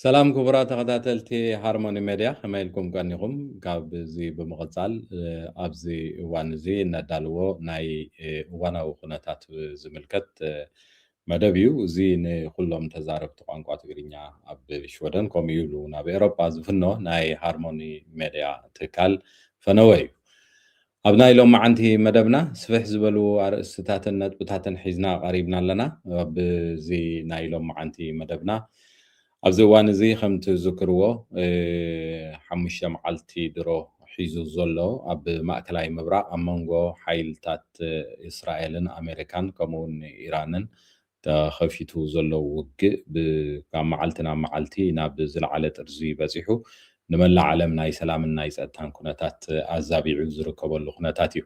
ሰላም ክቡራት ተኸታተልቲ ሃርሞኒ ሜድያ፣ ከመይ ኢልኩም ቀኒኹም? ካብ እዚ ብምቕጻል፣ እ፣ ኣብዚ እዋን እዚ እነዳልዎ ናይ፣ እ፣ እዋናዊ ኩነታት ዝምልከት፣ እ፣ መደብ እዩ። እዚ ንኩሎም ተዛረብቲ ቋንቋ ትግርኛ ኣብ ሽወደን፣ ከምኡ ኢሉ ናብ ኤሮጳ ዝፍኖ ናይ ሃርሞኒ ሜድያ ትካል ፈነወ እዩ። ኣብ ናይ ሎማዓንቲ መደብና ስፍሕ ዝበሉ ኣርእስትታትን ነጥብታትን ሒዝና ቀሪብና ኣለና። ኣብዚ ናይ ሎማዓንቲ መደብና ኣብዚ እዋን እዚ ከም ትዝክርዎ፣ እ፣ ሓሙሽተ መዓልቲ ድሮ ሒዙ ዘሎ ኣብ ማእከላይ ምብራቕ ኣብ መንጎ ሓይልታት እስራኤልን ኣሜሪካን ከምኡ እውን ኢራንን ተኸፊቱ ዘሎ ውግእ ብ-፣ ካብ መዓልቲ ናብ መዓልቲ ናብ ዝለዓለ ጥርዚ በጺሑ ንመላእ ዓለም ናይ ሰላምን ናይ ጸጥታን ኩነታት ኣዛቢዑ ዝርከበሉ ኩነታት እዩ።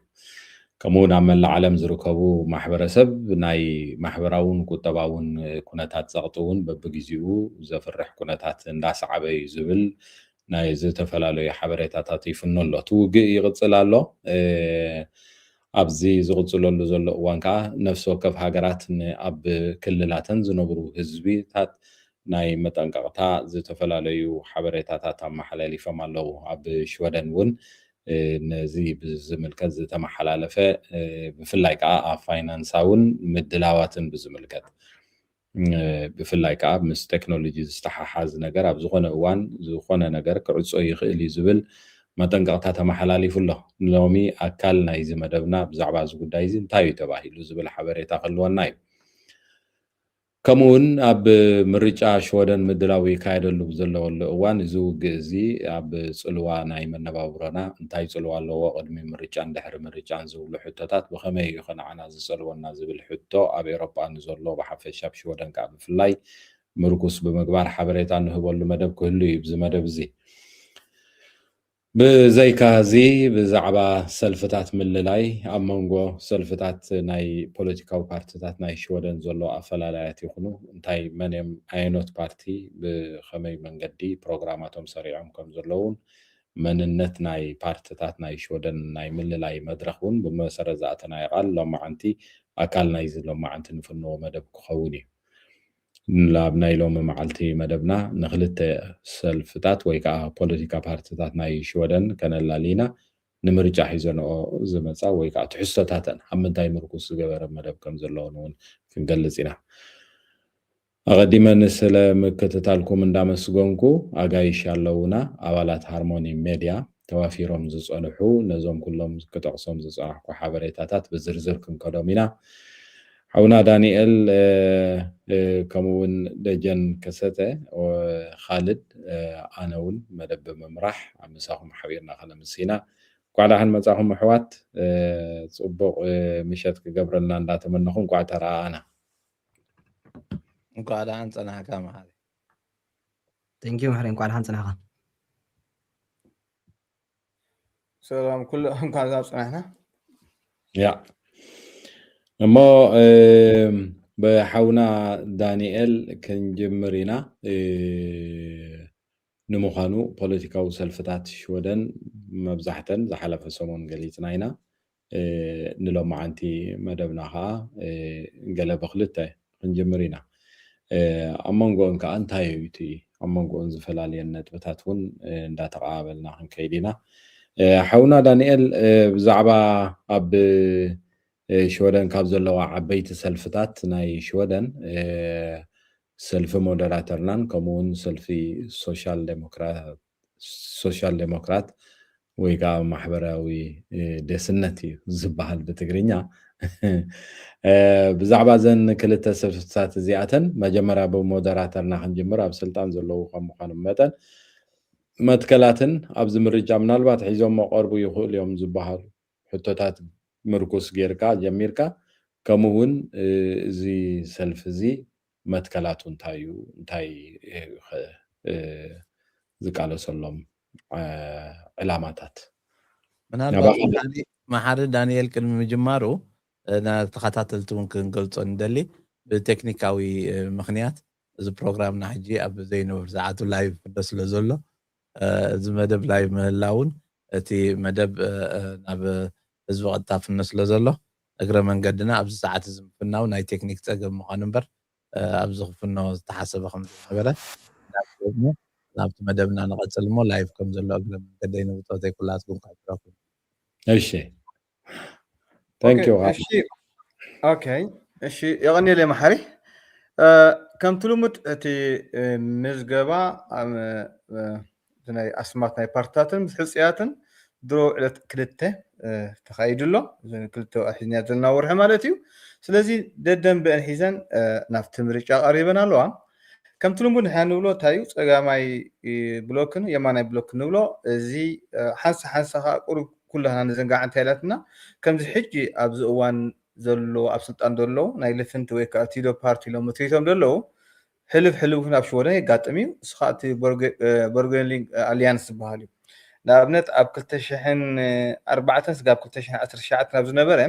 ከምኡ እውን ኣብ መላእ ዓለም ዝርከቡ ማሕበረሰብ ናይ ማሕበራውን ቁጠባውን ኩነታት ጸቕጢ እውን በብግዜኡ ዘፍርሕ ኩነታት እንዳሰዓበ እዩ ዝብል ናይ ዝተፈላለዩ ሓበሬታታት ይፍኖ ኣሎ። እቲ ውግእ ይቕጽል ኣሎ። እ፣ ኣብዚ ዝቕጽለሉ ዘሎ እዋን ከኣ ነፍሲ ወከፍ ሃገራት ን-፣ ኣብ ክልላተን ዝነብሩ ህዝቢታት ናይ መጠንቀቕታ ዝተፈላለዩ ሓበሬታታት ኣመሓላሊፎም ኣለዉ። ኣብ ሽወደን እውን፣ እ፣ ነዚ ብዝምልከት ዝተመሓላለፈ፣ እ፣ ብፍላይ ከኣ ኣብ ፋይናንሳውን ምድላዋትን ብዝምልከት፣ እ፣ ብፍላይ ከኣ ምስ ቴክኖሎጂ ዝተሓሓዝ ነገር ኣብ ዝኾነ እዋን ዝኾነ ነገር ክዕጾ ይኽእል እዩ ዝብል መጠንቀቕታ ተመሓላሊፉ ኣሎ። ሎሚ ኣካል ናይዚ መደብና ብዛዕባ እዚ ጉዳይ እዚ እንታይ እዩ ተባሂሉ ዝብል ሓበሬታ ክህልወና እዩ። ከምኡ እውን ኣብ ምርጫ ሽወደን ምድላው ይካየደሉ ብዘለወሉ እዋን እዚ ውግእ እዚ ኣብ ጽልዋ ናይ መነባብሮና እንታይ ጽልዋ ኣለዎ፣ ቅድሚ ምርጫን ድሕሪ ምርጫን ዝብሉ ሕቶታት ብኸመይ እዩ ንዓና ዝጸልወና ዝብል ሕቶ ኣብ ኤሮጳ ንዘሎ ብሓፈሻ ኣብ ሽወደን ከኣ ብፍላይ ምርኩስ ብምግባር ሓበሬታ ንህበሉ መደብ ክህሉ እዩ። ኣብዚ መደብ እዚ ብዘይካ እዚ ብዛዕባ ሰልፍታት ምልላይ ኣብ መንጎ ሰልፍታት ናይ ፖለቲካዊ ፓርትታት ናይ ሽወደን ዘሎ ኣፈላላያት ይኹኑ እንታይ መን እዮም ኣየኖት ፓርቲ ብኸመይ መንገዲ ፕሮግራማቶም ሰሪዖም ከም ዘለውን መንነት ናይ ፓርትታት ናይ ሽወደን ናይ ምልላይ መድረኽ እውን ብመሰረት ዝኣተናዮ ቃል ሎማዓንቲ ኣካል ናይዚ ሎማዓንቲ ንፍንዎ መደብ ክኸውን እዩ። ኣብ ናይ ሎሚ መዓልቲ መደብና ንክልተ ሰልፍታት ወይ ከዓ ፖለቲካ ፓርትታት ናይ ሽወደን ከነላሊ ኢና። ንምርጫ ሒዘንኦ ዝመፃ ወይ ከዓ ትሕዝቶታተን ኣብ ምንታይ ምርኩስ ዝገበረ መደብ ከም ዘለውን እውን ክንገልፅ ኢና። ኣቐዲመ ንስለ ምክትታልኩም እንዳመስገንኩ ኣጋይሽ ኣለውና ኣባላት ሃርሞኒ ሜድያ ተዋፊሮም ዝፀንሑ ነዞም ኩሎም ክጠቕሶም ዝፀናሕኩ ሓበሬታታት ብዝርዝር ክንከዶም ኢና። ሓውና ዳንኤል፣ እ፣ እ፣ ከምኡ እውን ደጀን ከሰተ፣ ኦ፣ ኻልድ፣ እ፣ ኣነ እውን መደብ ብምምራሕ ኣብ ምሳኹም ሓቢርና ከነምስና። እንኳዕ ደሓን መጻኹም ኣሕዋት። እ፣ ጽቡቕ፣ እ፣ ምሸት ክገብረልና እንዳተመነኹ እንኳዕ ተረኣኣና። እንኳዕ ደሓን ጸናሕካ መሓሪ። Thank you መሕሪ፣ እንኳዕ ደሓን ጸናሕካ። ሰላም ኩሉ፣ እንኳዕ ደሓን ጸናሕና። ያ። እሞ፣ እ፣ ብሓውና ዳንኤል ክንጅምር ኢና። እ፣ ንምዃኑ ፖለቲካዊ ሰልፍታት ሽወደን መብዛሕተን ዝሓለፈ ሰሙን ገሊጽና ኢና። እ፣ ንሎማዓንቲ መደብና ኸኣ፣ እ፣ ገለ ብክልተ ክንጅምር ኢና። እ፣ ኣብ መንጎኦን ከኣ እንታይ እዩ እቲ ኣብ መንጎኦን ዝፈላልየን ነጥብታት እውን፣ እ፣ እንዳተቐባበልና ክንከይድ ኢና። እ፣ ሓውና ዳንኤል፣ እ፣ ብዛዕባ ኣብ፣ እ፣ ሽወደን ካብ ዘለዋ ዓበይቲ ሰልፍታት ናይ ሽወደን፣ እ፣ ሰልፊ ሞደራተርናን ከምኡ እውን ሰልፊ ሶሻል ዴሞክራ-፣ ሶሻል ዴሞክራት ወይ ከዓ ማሕበራዊ፣ እ፣ ደስነት እዩ ዝበሃል ብትግርኛ። እ፣ ብዛዕባ እዘን ክልተ ሰልፍታት እዚኣተን መጀመርያ ብሞደራተርና ክንጅምር ኣብ ስልጣን ዘለዉ ከም ምዃኖም መጠን መትከላትን ኣብዚ ምርጫ ምናልባት ሒዞሞ ቀርቡ ይኽእሉ እዮም ዝበሃሉ ሕቶታት ምርኩስ ጌርካ ጀሚርካ ከምኡ እውን፣ እ፣ እዚ ሰልፊ እዚ መትከላቱ እንታይ እዩ? እንታይ፣ እ፣ ኸ-፣ እ፣ ዝቃለሰሎም፣ እ፣ ዕላማታት? ምናልባት ናባኻ መሓሪ፣ መሓሪ ዳንኤል ቅድሚ ምጅማሩ፣ እ፣ ንተኸታተልቲ እውን ክንገልጾ ንደሊ፣ ብቴክኒካዊ፣ እ፣ ምኽንያት እዚ ፕሮግራምና ሕጂ ኣብ ዘይንቡር ሰዓቱ ላይቭ ክፍኖ ስለ ዘሎ፣ እ፣ እዚ መደብ ላይቭ ምህላውን እቲ መደብ፣ እ፣ እ፣ ናብ ህዝቢ ቀጥታ ፍኖ ስለ ዘሎ፣ እግረ መንገድና ኣብዚ ሰዓት እዚ ምፍናው ናይ ቴክኒክ ጸገም ምዃኑ እምበር፣ እ፣ ኣብዚ ክፍኖ ዝተሓሰበ ከም ዝነበረ ናብ ናብቲ መደብና ንቐጽል እሞ፣ ላይቭ ከም ዘሎ እግረ መንገደይ ንብጾተይ ኩላትኩም ከሕብረኩም። እሺ፣ thank you። እሺ፣ ኦኬ፣ እሺ፣ የቐንየለይ መሓሪ። ከምቲ ልሙድ እቲ ምዝገባ ናይ ኣስማት ናይ ፓርትታትን ምስ ሕፅያትን ድሮ ዕለት ክልተ ተኻይዱ ኣሎ። ክልተ ሒዝና ዘለና ወርሒ ማለት እዩ። ስለዚ ደደንበአን ሒዘን ናብቲ ምርጫ ቀሪበን ኣለዋ። ከምቲ ልሙድ ንሕና ንብሎ እንታይ እዩ፣ ፀጋማይ ብሎክን የማናይ ብሎክ ንብሎ። እዚ ሓንሳ ሓንሳ ከዓ ቁሩብ ኩላና ንዘንጋዕ እንታይ ኢላትና፣ ከምዚ ሕጂ ኣብዚ እዋን ዘሎ ኣብ ስልጣን ዘሎ ናይ ልፍንቲ ወይ ከዓ ቲዶ ፓርቲ ኢሎም መትሪቶም ዘለዉ ሕልፍ ሕልፍ ኣብ ሽወደን የጋጥም እዩ። እሱ ከዓ እቲ በርጎንሊንግ ኣሊያንስ ዝበሃል እዩ። ንኣብነት ኣብ ክልተ ሽሕን ኣርባዕተን ስጋብ ክልተ ሽሕን ዓሰርተ ትሽዓተን ኣብ ዝነበረ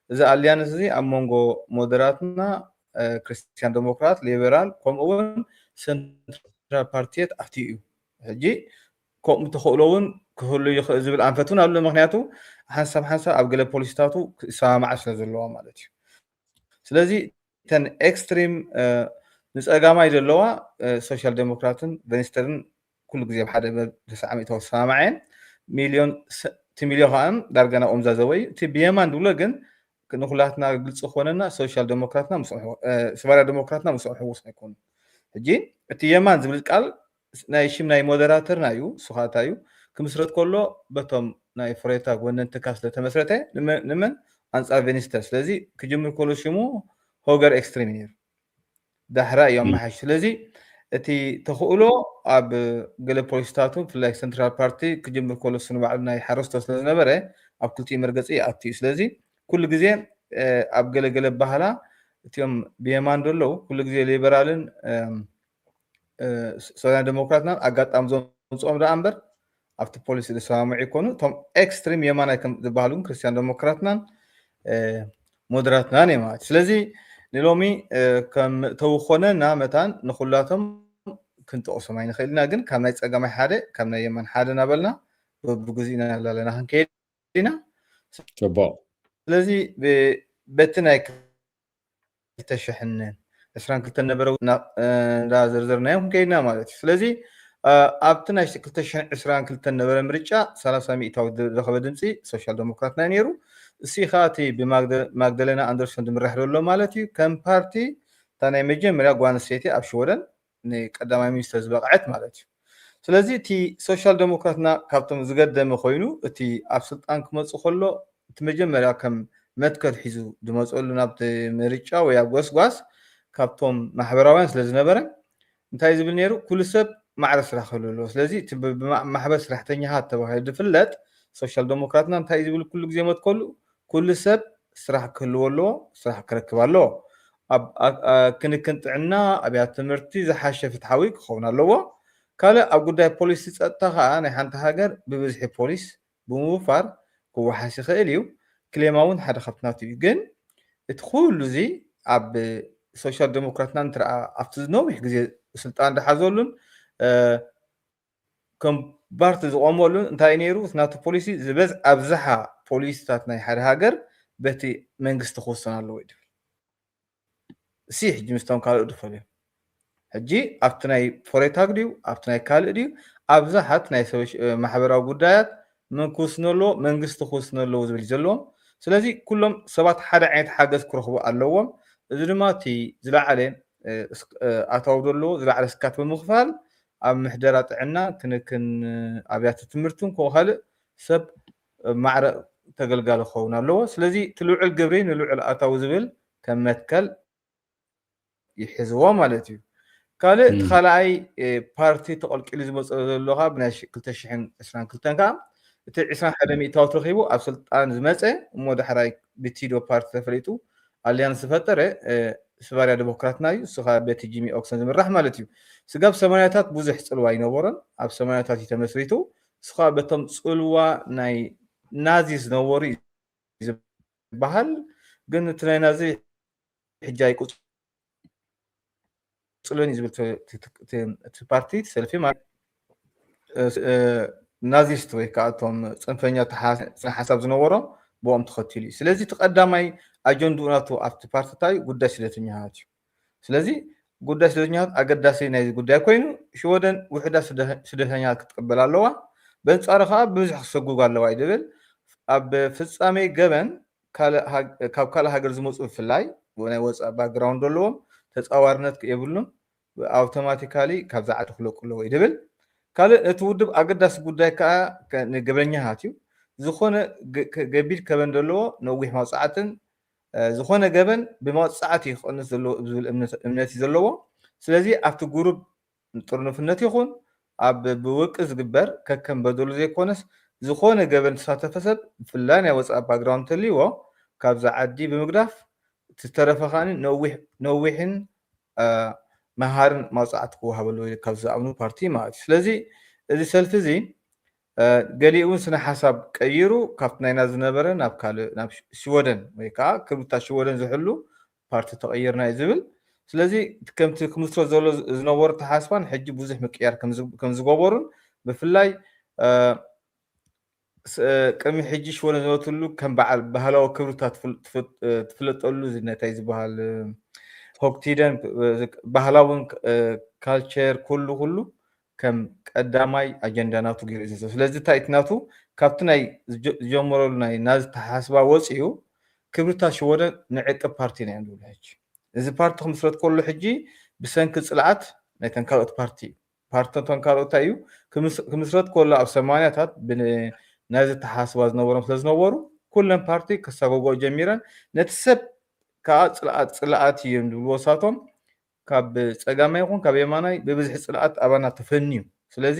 እዚ ኣሊያንስ እዚ ኣብ መንጎ ሞደራትና፣ ክርስቲያን ዴሞክራት፣ ሊበራል ከምኡ እውን ሰንትራል ፓርቲየት ኣብቲ እዩ። ሕጂ ከምኡ ተኽእሎ እውን ክህሉ ይኽእል ዝብል ኣንፈት እውን ኣሎ። ምክንያቱ ሓንሳብ ሓንሳብ ኣብ ገለ ፖሊሲታቱ ክሰማማዕ ስለ ዘለዋ ማለት እዩ። ስለዚ እተን ኤክስትሪም ንፀጋማይ ዘለዋ ሶሻል ዴሞክራትን ቨንስተርን ኩሉ ግዜ ብሓደ ተሰዓሚእተው ዝሰማማዐ እየን። ሚልዮን እቲ ሚልዮ ከዓ ዳርጋ ናብ ኦምዛ ዘወ እዩ። እቲ ብየማን ዝብሎ ግን ንኩላትና ግልፂ ክኾነና ሶሻል ዴሞክራትና ስባርያ ዴሞክራትና ምስኦም ሕውስ ኣይኮኑ። ሕጂ እቲ የማን ዝብል ቃል ናይ ሽም ናይ ሞደራተርና እዩ። እሱ ከዓ እንታይ እዩ ክምስረት ከሎ በቶም ናይ ፍሬታ ጎነንትካ ስለተመስረተ ንመን ኣንፃር ቬኒስተር። ስለዚ ክጅምር ከሎ ሽሙ ሆገር ኤክስትሪም ነይሩ። ዳሕራ እዮም መሓሽ። ስለዚ እቲ ተኽእሎ ኣብ ገለ ፖሊሲታቱ ብፍላይ ሰንትራል ፓርቲ ክጅምር ከሎ እሱ ንባዕሉ ናይ ሓረስቶ ስለዝነበረ ኣብ ክልቲኡ መርገፂ ይኣቱ እዩ። ስለዚ ኩሉ ግዜ ኣብ ገለገለ ባህላ እቲኦም ብየማን ዘለዉ ኩሉ ግዜ ሊበራልን ሶሻል ዴሞክራትናን ኣጋጣሚ ዘምፅኦም ደኣ እምበር ኣብቲ ፖሊሲ ዝሰማምዑ ይኮኑ። እቶም ኤክስትሪም የማናይ ከም ዝበሃሉ ግን ክርስቲያን ዴሞክራትናን ሞደራትናን እዮም ማለት። ስለዚ ንሎሚ ከም መእተዊ ኮነና መታን ንኩላቶም ክንጠቕሶም ኣይንኽእልና፣ ግን ካብ ናይ ፀጋማይ ሓደ ካብ ናይ የማን ሓደ እናበልና በብግዚኡ እናላለና ክንከይድ ኢና። ፅቡቅ። ስለዚ በቲ ናይ ክልተ ሽሕን ዕስራን ክልተን ነበረ እንዳዘርዘርናዮም ክንከይድና ማለት እዩ። ስለዚ ኣብቲ ናይ ክልተ ሽሕን ዕስራን ክልተን ነበረ ምርጫ ሰላሳ ሚእታዊ ዝረኸበ ድምፂ ሶሻል ዴሞክራትና እዩ ነይሩ። እሱ ከዓ እቲ ብማግደለና ኣንደርሰን ዝምራሕ ዘሎ ማለት እዩ። ከም ፓርቲ እታ ናይ መጀመርያ ጓል ኣንስተይቲ ኣብ ሽወደን ንቀዳማይ ሚኒስተር ዝበቕዐት ማለት እዩ። ስለዚ እቲ ሶሻል ዴሞክራትና ካብቶም ዝገደመ ኮይኑ እቲ ኣብ ስልጣን ክመፁ ከሎ እቲ መጀመርያ ከም መትከል ሒዙ ዝመፀሉ ናብቲ ምርጫ ወይ ኣብ ጎስጓስ ካብቶም ማሕበራውያን ስለ ዝነበረ እንታይ ዝብል ነይሩ፣ ኩሉ ሰብ ማዕረ ስራሕ ክህሉ ኣለዎ። ስለዚ እቲ ማሕበር ስራሕተኛታት ተባሂሉ ዝፍለጥ ሶሻል ዴሞክራትና እንታይ ዝብል ኩሉ ግዜ መትከሉ፣ ኩሉ ሰብ ስራሕ ክህልዎ ኣለዎ፣ ስራሕ ክረክብ ኣለዎ። ኣብ ክንክን ጥዕና፣ ኣብያት ትምህርቲ ዝሓሸ ፍትሓዊ ክኸውን ኣለዎ። ካልእ ኣብ ጉዳይ ፖሊሲ ፀጥታ ከዓ ናይ ሓንቲ ሃገር ብብዝሒ ፖሊስ ብምውፋር ክወሓስ ይኽእል እዩ። ክሌማ እውን ሓደ ካብቲ ናቱ እዩ። ግን እቲ ኩሉ እዚ ኣብ ሶሻል ዴሞክራትና እንትረኣ ኣብቲ ነዊሕ ግዜ ስልጣን ዝሓዘሉን ከም ፓርቲ ዝቆመሉን እንታይ ነይሩ? ናቱ ፖሊሲ ዝበዝ ኣብዝሓ ፖሊሲታት ናይ ሓደ ሃገር በቲ መንግስቲ ክውሰን ኣለዎ ይብል። እሲ ሕጂ ምስቶም ካልእ ድፈልዮ ሕጂ ኣብቲ ናይ ፎሬታግ ድዩ ኣብቲ ናይ ካልእ ድዩ ኣብዛሓት ናይ ማሕበራዊ ጉዳያት መን ክውስኖ ኣለዎ? መንግስቲ ክውስኖ ኣለዎ ዝብል ዘለዎም። ስለዚ ኩሎም ሰባት ሓደ ዓይነት ሓገዝ ክረኽቡ ኣለዎም። እዚ ድማ እቲ ዝለዓለ ኣታዊ ዘለዎ ዝለዓለ ስካት ብምኽፋል ኣብ ምሕደራ ጥዕና፣ ክንክን ኣብያተ ትምህርትን ከምኡ ካልእ ሰብ ማዕረ ተገልጋሊ ክኸውን ኣለዎ። ስለዚ እቲ ልዑል ግብሪ ንልዑል ኣታዊ ዝብል ከም መትከል ይሕዝዎ ማለት እዩ። ካልእ እቲ ካልኣይ ፓርቲ ተቐልቂሉ ዝመፀ ዘሎ ካብ ናይ ክልተ ሽሕን ዕስራን ክልተን ከዓ እቲ ዕስራን ሓደ ሚእታዊ ተረኺቡ ኣብ ስልጣን ዝመፀ እሞ ዳሕራይ ብቲዶ ፓርቲ ተፈሊጡ ኣልያንስ ዝፈጠረ ስባርያ ዴሞክራትና እዩ። እሱ ከዓ በቲ ጂሚ ኦክሰን ዝምራሕ ማለት እዩ። ስጋብ ሰማንያታት ብዙሕ ፅልዋ ኣይነበሮን። ኣብ ሰማንያታት እዩ ተመስሪቱ። እሱ ከዓ በቶም ፅልዋ ናይ ናዚ ዝነበሩ እዩ ዝበሃል። ግን እቲ ናይ ናዚ ሕጂ ኣይቁፅልን እዩ ዝብል እቲ ፓርቲ ሰልፊ ናዚስት ወይ ከዓ እቶም ፅንፈኛ ሓሳብ ዝነበሮም ብኦም ተኸቲሉ እዩ። ስለዚ እቲ ቀዳማይ ኣጀንድኡ ናቱ ኣብቲ ፓርቲ እንታይ እዩ? ጉዳይ ስደተኛታት እዩ። ስለዚ ጉዳይ ስደተኛታት ኣገዳሲ ናይዚ ጉዳይ ኮይኑ፣ ሽወደን ውሕዳት ስደተኛታት ክትቅበል ኣለዋ፣ በንጻሩ ከኣ ብብዝሒ ክሰጉግ ኣለዋ እዩ ዝብል። ኣብ ፍጻሜ ገበን ካብ ካልእ ሃገር ዝመጹ ብፍላይ ናይ ወጻኢ ባክግራውንድ ዘለዎም ተጻዋርነት የብሉን፣ ኣውቶማቲካሊ ካብዛ ዓዲ ክለቁ ኣለዎ እዩ ዝብል። ካልእ ነቲ ውድብ ኣገዳሲ ጉዳይ ከኣ ንገበኛታት እዩ። ዝኾነ ገቢድ ከበን ዘለዎ ነዊሕ መቕጻዕትን ዝኾነ ገበን ብመቕጻዕቲ ክቐንስ ዘለዎ ዝብል እምነት እዩ ዘለዎ። ስለዚ ኣብቲ ጉሩብ ጥርኑፍነት ይኹን ኣብ ብውልቂ ዝግበር ከከም በደሉ ዘይኮነስ ዝኾነ ገበን ተሳተፈ ሰብ ብፍላይ ናይ ወጻኢ ባክግራውንድ እንተልይዎ ካብዛ ዓዲ ብምግዳፍ ዝተረፈ ከኣ ነዊሕን መሃርን መቕጻዕቲ ክወሃበሉ ካብ ዝኣምኑ ፓርቲ ማለት እዩ። ስለዚ እዚ ሰልፊ እዚ ገሊኡ እውን ስነ ሓሳብ ቀይሩ ካብቲ ናይና ዝነበረ ናብ ካልእ ናብ ሽወደን ወይ ከዓ ክብርታት ሽወደን ዝሕሉ ፓርቲ ተቐይርና እዩ ዝብል። ስለዚ ከምቲ ክምስረት ዘሎ ዝነበሩ ተሓስባን ሕጂ ብዙሕ ምቅያር ከም ዝገበሩን ብፍላይ ቅድሚ ሕጂ ሽወደን ዝነበትሉ ከም በዓል ባህላዊ ክብርታት ትፍለጠሉ ነታይ ዝበሃል ሆክቲደን ባህላውን ካልቸር ኩሉ ኩሉ ከም ቀዳማይ ኣጀንዳ ናቱ ገይሩ እዩ ዘሎ። ስለዚ እንታይ እቲ ናቱ ካብቲ ናይ ዝጀመረሉ ናይ ናዚ ተሓስባ ወፂኡ ክብርታት ሽወደን ንዕቅብ ፓርቲ ኢና እዮም ዝብሉ። ሕጂ እዚ ፓርቲ ክምስረት ከሎ ሕጂ ብሰንኪ ፅልኣት ናይተን ካልኦት ፓርቲ እዩ። ፓርቲን ካልኦት እዩ ክምስረት ከሎ ኣብ ሰማንያታት ናዚ ተሓስባ ዝነበሮም ስለ ዝነበሩ ኩለን ፓርቲ ከሳጎጎ ጀሚረን ነቲ ሰብ ከዓ ፅልኣት ፅልኣት እዮም ዝብልዎ ሳቶም ካብ ፀጋማይ ይኹን ካብ የማናይ ብብዝሒ ፅልኣት ኣባና ተፈንዩ። ስለዚ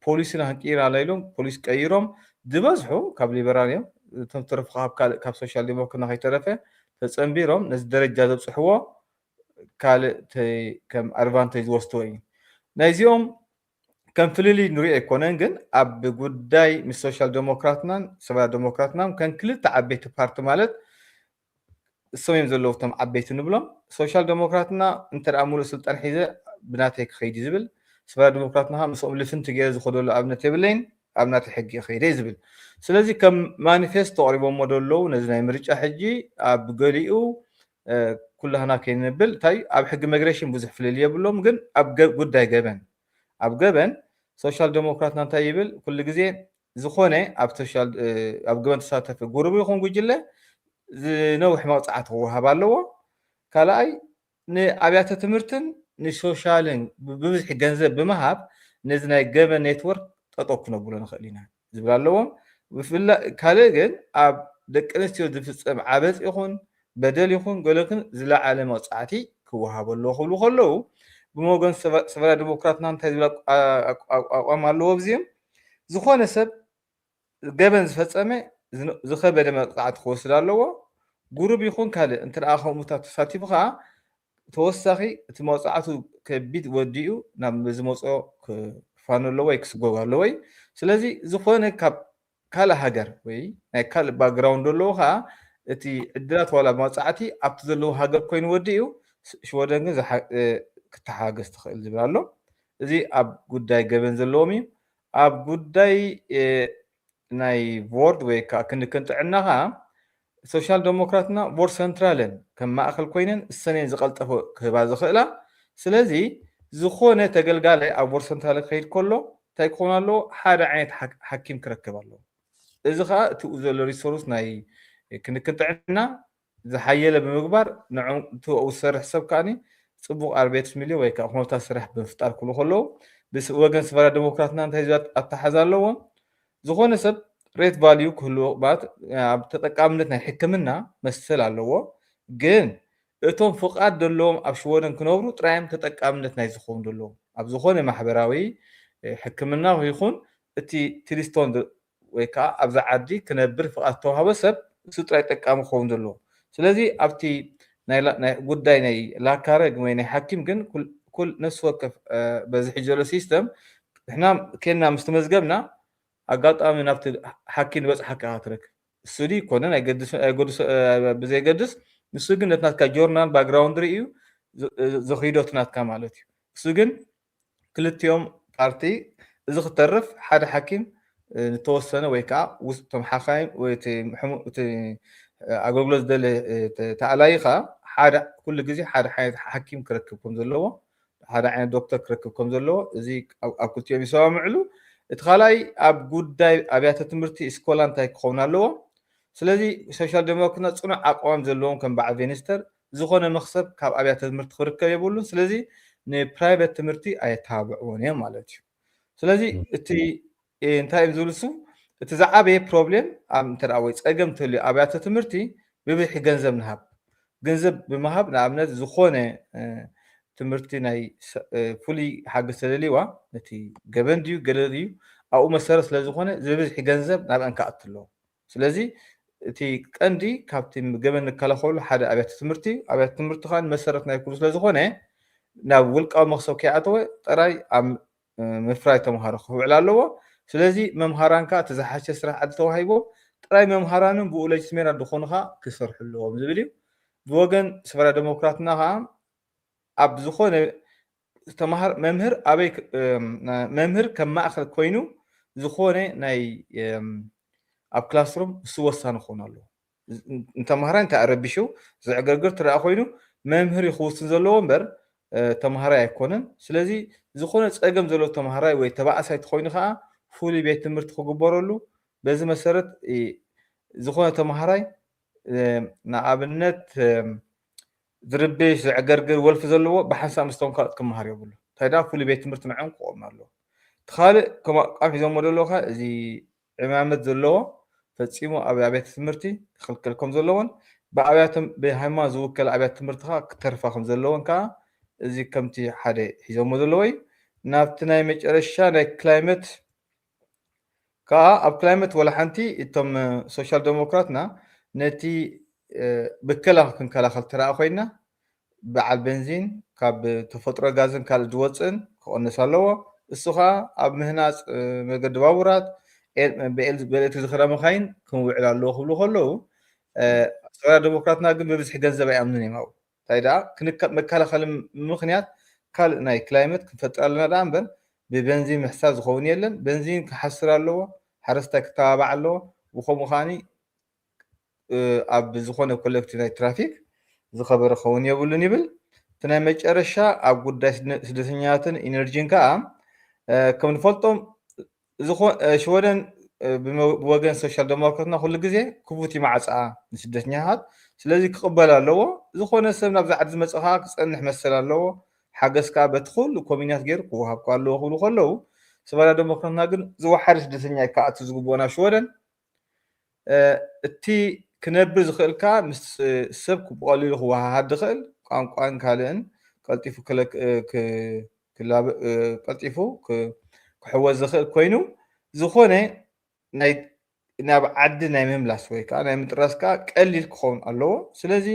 ፖሊስና ክንቅይር ኣላ ኢሎም ፖሊስ ቀይሮም ዝበዝሑ ካብ ሊበራል እዮም። እቶም ተረፉ ካብ ካልእ ካብ ሶሻል ዲሞክራትና ከይተረፈ ተፀንቢሮም ነዚ ደረጃ ዘብፅሕዎ ካልእ ከም ኣድቫንቴጅ ዝወስድዎ እዩ። ናይዚኦም ከም ፍልልይ ንሪኦ ኣይኮነን፣ ግን ኣብ ጉዳይ ምስ ሶሻል ዴሞክራትናን ሰብኣዊ ዴሞክራትናን ከም ክልተ ዓበይቲ ፓርቲ ማለት እሶም እዮም ዘለዉ እቶም ዓበይቲ ንብሎም። ሶሻል ዴሞክራትና እንተ ደኣ ሙሉእ ስልጣን ሒዘ ብናተይ ክኸይድ እዩ ዝብል፣ ሰብኣዊ ዴሞክራትና ምስኦም ልፍንቲ ገይረ ዝኸደሉ ኣብነት የብለይን፣ ኣብ ናተይ ሕጊ እየ ከይደ እዩ ዝብል። ስለዚ ከም ማኒፌስቶ ኣቕሪቦሞ ዘለዉ ነዚ ናይ ምርጫ ሕጂ ኣብ ገሊኡ ኩላህና ከይንብል እንታይ ኣብ ሕጊ መግሬሽን ብዙሕ ፍልል የብሎም፣ ግን ኣብ ጉዳይ ገበን ኣብ ገበን ሶሻል ዴሞክራትና እንታይ ይብል ኩሉ ግዜ ዝኾነ ኣብ ሶሻል ኣብ ገበን ተሳተፈ ጉሩብ ይኹን ጉጅለ ዝነውሕ መቕፃዕቲ ክወሃብ ኣለዎ። ካልኣይ ንኣብያተ ትምህርትን ንሶሻልን ብብዝሒ ገንዘብ ብምሃብ ነዚ ናይ ገበን ኔትወርክ ጠጠው ክነብሎ ንኽእል ኢና ዝብል ኣለዎም። ካልእ ግን ኣብ ደቂ ኣንስትዮ ዝፍፀም ዓበፅ ይኹን በደል ይኹን ገለክን ዝለዓለ መቕፃዕቲ ክወሃበ ኣለዎ ክብሉ ከለዉ ብመጎን ሰብራ ዲሞክራትና እንታይ ዝብል ኣቋም ኣለዎ ኣብዚኦም ዝኾነ ሰብ ገበን ዝፈፀመ ዝኸበደ መቕፃዕቲ ክወስድ ኣለዎ። ጉሩብ ይኹን ካልእ እንተ ከምኡታት ተሳቲፉ ከዓ ተወሳኺ እቲ መቕፃዕቱ ከቢድ ወዲኡ ናብ ዝመፅኦ ክፋኑ ኣለዎ ወይ ክስጎግ ኣለዎ እዩ። ስለዚ ዝኾነ ካብ ካልእ ሃገር ወይ ናይ ካልእ ባክግራውንድ ዘለዎ ከዓ እቲ ዕድላት ዋላ መቕፃዕቲ ኣብቲ ዘለዎ ሃገር ኮይኑ ወዲኡ ሽወደን ግን ክተሓገዝ ትኽእል ዝብል ኣሎ። እዚ ኣብ ጉዳይ ገበን ዘለዎም እዩ። ኣብ ጉዳይ ናይ ቦርድ ወይ ከዓ ክንክን ጥዕና ከዓ ሶሻል ዴሞክራትና ቦርድ ሰንትራለን ከም ማእኸል ኮይነን እሰነን ዝቐልጠፈ ክህባ ዝኽእላ። ስለዚ ዝኾነ ተገልጋላይ ኣብ ቦርድ ሰንትራለን ክኸይድ ከሎ እንታይ ክኾን ኣለዎ? ሓደ ዓይነት ሓኪም ክረክብ ኣለዎ። እዚ ከዓ እቲኡ ዘሎ ሪሶርስ ናይ ክንክን ጥዕና ዝሓየለ ብምግባር ንዕኡ ዝሰርሕ ሰብ ከዓ ፅቡቕ ኣርቤት ሚልዮ ወይ ከዓ ኩነታት ስራሕ ብምፍጣር ክብሉ ከለዉ ብወገን ሰብራ ዴሞክራትና እንታይ ዝብል ኣተሓዛ ኣለዎም? ዝኾነ ሰብ ሬት ቫልዩ ክህልዎ ማለት ኣብ ተጠቃምነት ናይ ሕክምና መሰል ኣለዎ። ግን እቶም ፍቓድ ዘለዎም ኣብ ሽወደን ክነብሩ ጥራዮም ተጠቃምነት ናይ ዝኸውን ዘለዎም ኣብ ዝኾነ ማሕበራዊ ሕክምና ይኹን እቲ ቲሊስቶን ወይ ከዓ ኣብዛ ዓዲ ክነብር ፍቓድ ዝተዋህቦ ሰብ እሱ ጥራይ ጠቃሚ ክኸውን ዘለዎ። ስለዚ ኣብቲ ጉዳይ ናይ ላካረግ ወይ ናይ ሓኪም ግን ኩል ነፍሲ ወከፍ በዚ ሕጂ ዘሎ ሲስተም ንሕና ኬንና ምስ ተመዝገብና ኣጋጣሚ ናብቲ ሓኪም ዝበፅሓካ ኢኻ ትረክብ። እሱ ድዩ ይኮነን ብዘይገድስ ንሱ ግን ነቲ ናትካ ጆርናል ባክግራውንድ ርእዩ ዘኺዶ እቲ ናትካ ማለት እዩ። እሱ ግን ክልቲኦም ፓርቲ እዚ ክተርፍ ሓደ ሓኪም ንተወሰነ ወይ ከዓ እቶም ሓካይም ወይ እቲ ኣገልግሎት ዝደለ ተኣላይኻ ሓደ ኩሉ ግዜ ሓደ ዓይነት ሓኪም ክረክብ ከም ዘለዎ፣ ሓደ ዓይነት ዶክተር ክረክብ ከም ዘለዎ፣ እዚ ኣብ ክልቲኦም ይሰማምዕሉ። እቲ ካልኣይ ኣብ ጉዳይ ኣብያተ ትምህርቲ ስኮላ እንታይ ክኸውን ኣለዎ? ስለዚ ሶሻል ዴሞክራትና ጽኑዕ ኣቋም ዘለዎም ከም በዓል ቬኒስተር ዝኾነ መኽሰብ ካብ ኣብያተ ትምህርቲ ክርከብ የብሉን። ስለዚ ንፕራይቬት ትምህርቲ ኣየተባብዕዎን እዮም ማለት እዩ። ስለዚ እቲ እንታይ እዮም ዝብሉ እሱ እቲ ዝዓበየ ፕሮብሌም ኣብ እንተ ወይ ጸገም እንተልዩ ኣብያተ ትምህርቲ ብብዝሒ ገንዘብ ንሃብ። ገንዘብ ብምሃብ ንኣብነት ዝኾነ ትምህርቲ ናይ ፍሉይ ሓገዝ ተደልይዋ ነቲ ገበን ድዩ ገለ ድዩ ኣብኡ መሰረት ስለ ዝኾነ ዝብዝሒ ገንዘብ ናብአን ክኣቱ ኣለዎ። ስለዚ እቲ ቀንዲ ካብቲ ገበን ንከላኸሉ ሓደ ኣብያተ ትምህርቲ ኣብያተ ትምህርቲ ከዓ መሰረት ናይ ኩሉ ስለ ዝኾነ ናብ ውልቃዊ መክሰብ ከይኣተወ ጥራይ ኣብ ምፍራይ ተምሃሮ ክውዕል ኣለዎ። ስለዚ መምሃራን ከዓ እቲ ዝሓሸ ስራሕ ዕድል ተዋሂቦም ጥራይ መምሃራንን ብኡ ለጅትሜራ ዝኾኑ ከዓ ክሰርሑ ኣለዎም ዝብል እዩ። ብወገን ስፈራ ዴሞክራትና ከዓ ኣብ ዝኾነ ተምሃር መምህር ኣበይ መምህር ከም ማእኸል ኮይኑ ዝኾነ ናይ ኣብ ክላስሩም እሱ ወሳኒ ክኾኑ ኣለዎ። ንተምሃራይ እንታይ ኣረቢሹ ዘዕገርግር ትረኣ ኮይኑ መምህር እዩ ክውስን ዘለዎ እምበር ተምሃራይ ኣይኮነን። ስለዚ ዝኾነ ፀገም ዘለዎ ተምሃራይ ወይ ተባእሳይ ተኮይኑ ከዓ ፍሉይ ቤት ትምህርቲ ክግበረሉ በዚ መሰረት ዝኾነ ተምሃራይ ንኣብነት ዝርብሽ ዘዕገርግር ወልፊ ዘለዎ ብሓንሳብ ምስቶም ካልኦት ክመሃር የብሉ እንታይ ዳ ፍሉይ ቤት ትምህርቲ ንዕኦም ክቆም ኣለዎ። እቲ ካልእ ከም ኣቋም ሒዞሞ ዘለዉ ከዓ እዚ ዕማመት ዘለዎ ፈጺሙ ኣብ ኣብያተ ትምህርቲ ክኽልከል ከም ዘለዎን ብኣብያተ ብሃይማኖት ዝውከል ኣብያተ ትምህርቲ ከዓ ክተርፋ ከም ዘለዎን ከዓ እዚ ከምቲ ሓደ ሒዞሞ ዘለዎ እዩ። ናብቲ ናይ መጨረሻ ናይ ክላይመት ከዓ ኣብ ክላይመት ወላ ሓንቲ እቶም ሶሻል ዴሞክራትና ነቲ ብከላ ክንከላኸል ተረኣ ኮይና በዓል ቤንዚን ካብ ተፈጥሮ ጋዝን ካልእ ዝወፅእን ክቐንስ ኣለዎ። እሱ ከዓ ኣብ ምህናፅ መገዲ ባቡራት ብኤሌክትሪክ ዝኸዳ መካይን ክንውዕል ኣለዎ ክብሉ ከለዉ ሰራ ዴሞክራትና ግን ብብዝሒ ገንዘብ ኣይኣምኑን እዮም ኣብኡ እንታይ ደኣ መከላኸሊ ምኽንያት ካልእ ናይ ክላይመት ክንፈጥር ኣለና ደኣ እምበር ብበንዚን ምሕሳብ ዝኸውን የለን። በንዚን ክሓስር ኣለዎ፣ ሓረስታይ ክተባባዕ ኣለዎ። ብከምኡ ከዓኒ ኣብ ዝኾነ ኮሌክቲቭ ናይ ትራፊክ ዝኸበረ ክኸውን የብሉን ይብል። እቲ ናይ መጨረሻ ኣብ ጉዳይ ስደተኛታትን ኢነርጂን ከዓ ከም ንፈልጦም ሽወደን ብወገን ሶሻል ዴሞክራትና ኩሉ ግዜ ክፉት እዩ ማዕፃኣ ንስደተኛታት። ስለዚ ክቕበል ኣለዎ። ዝኾነ ሰብ ናብዚ ዓዲ ዝመፀ ከዓ ክፀንሕ መሰል ኣለዎ። ሓገዝ ከዓ በቲ ኩሉ ኮሚኒያት ገይሩ ክወሃብ ከዓ ኣለዎ ክብሉ ከለዉ ሰባላ ዴሞክራትና ግን ዝወሓደ ስደተኛ እዩ ክኣቱ ዝግብኦ ናብ ሽወደን። እቲ ክነብር ዝኽእል ከዓ ምስ ሰብ ብቐሊሉ ክወሃሃድ ዝኽእል ቋንቋን ካልእን ቀልጢፉ ቀልጢፉ ክሕወዝ ዝኽእል ኮይኑ ዝኾነ ናብ ዓዲ ናይ ምምላስ ወይ ከዓ ናይ ምጥራስ ከዓ ቀሊል ክኸውን ኣለዎ። ስለዚ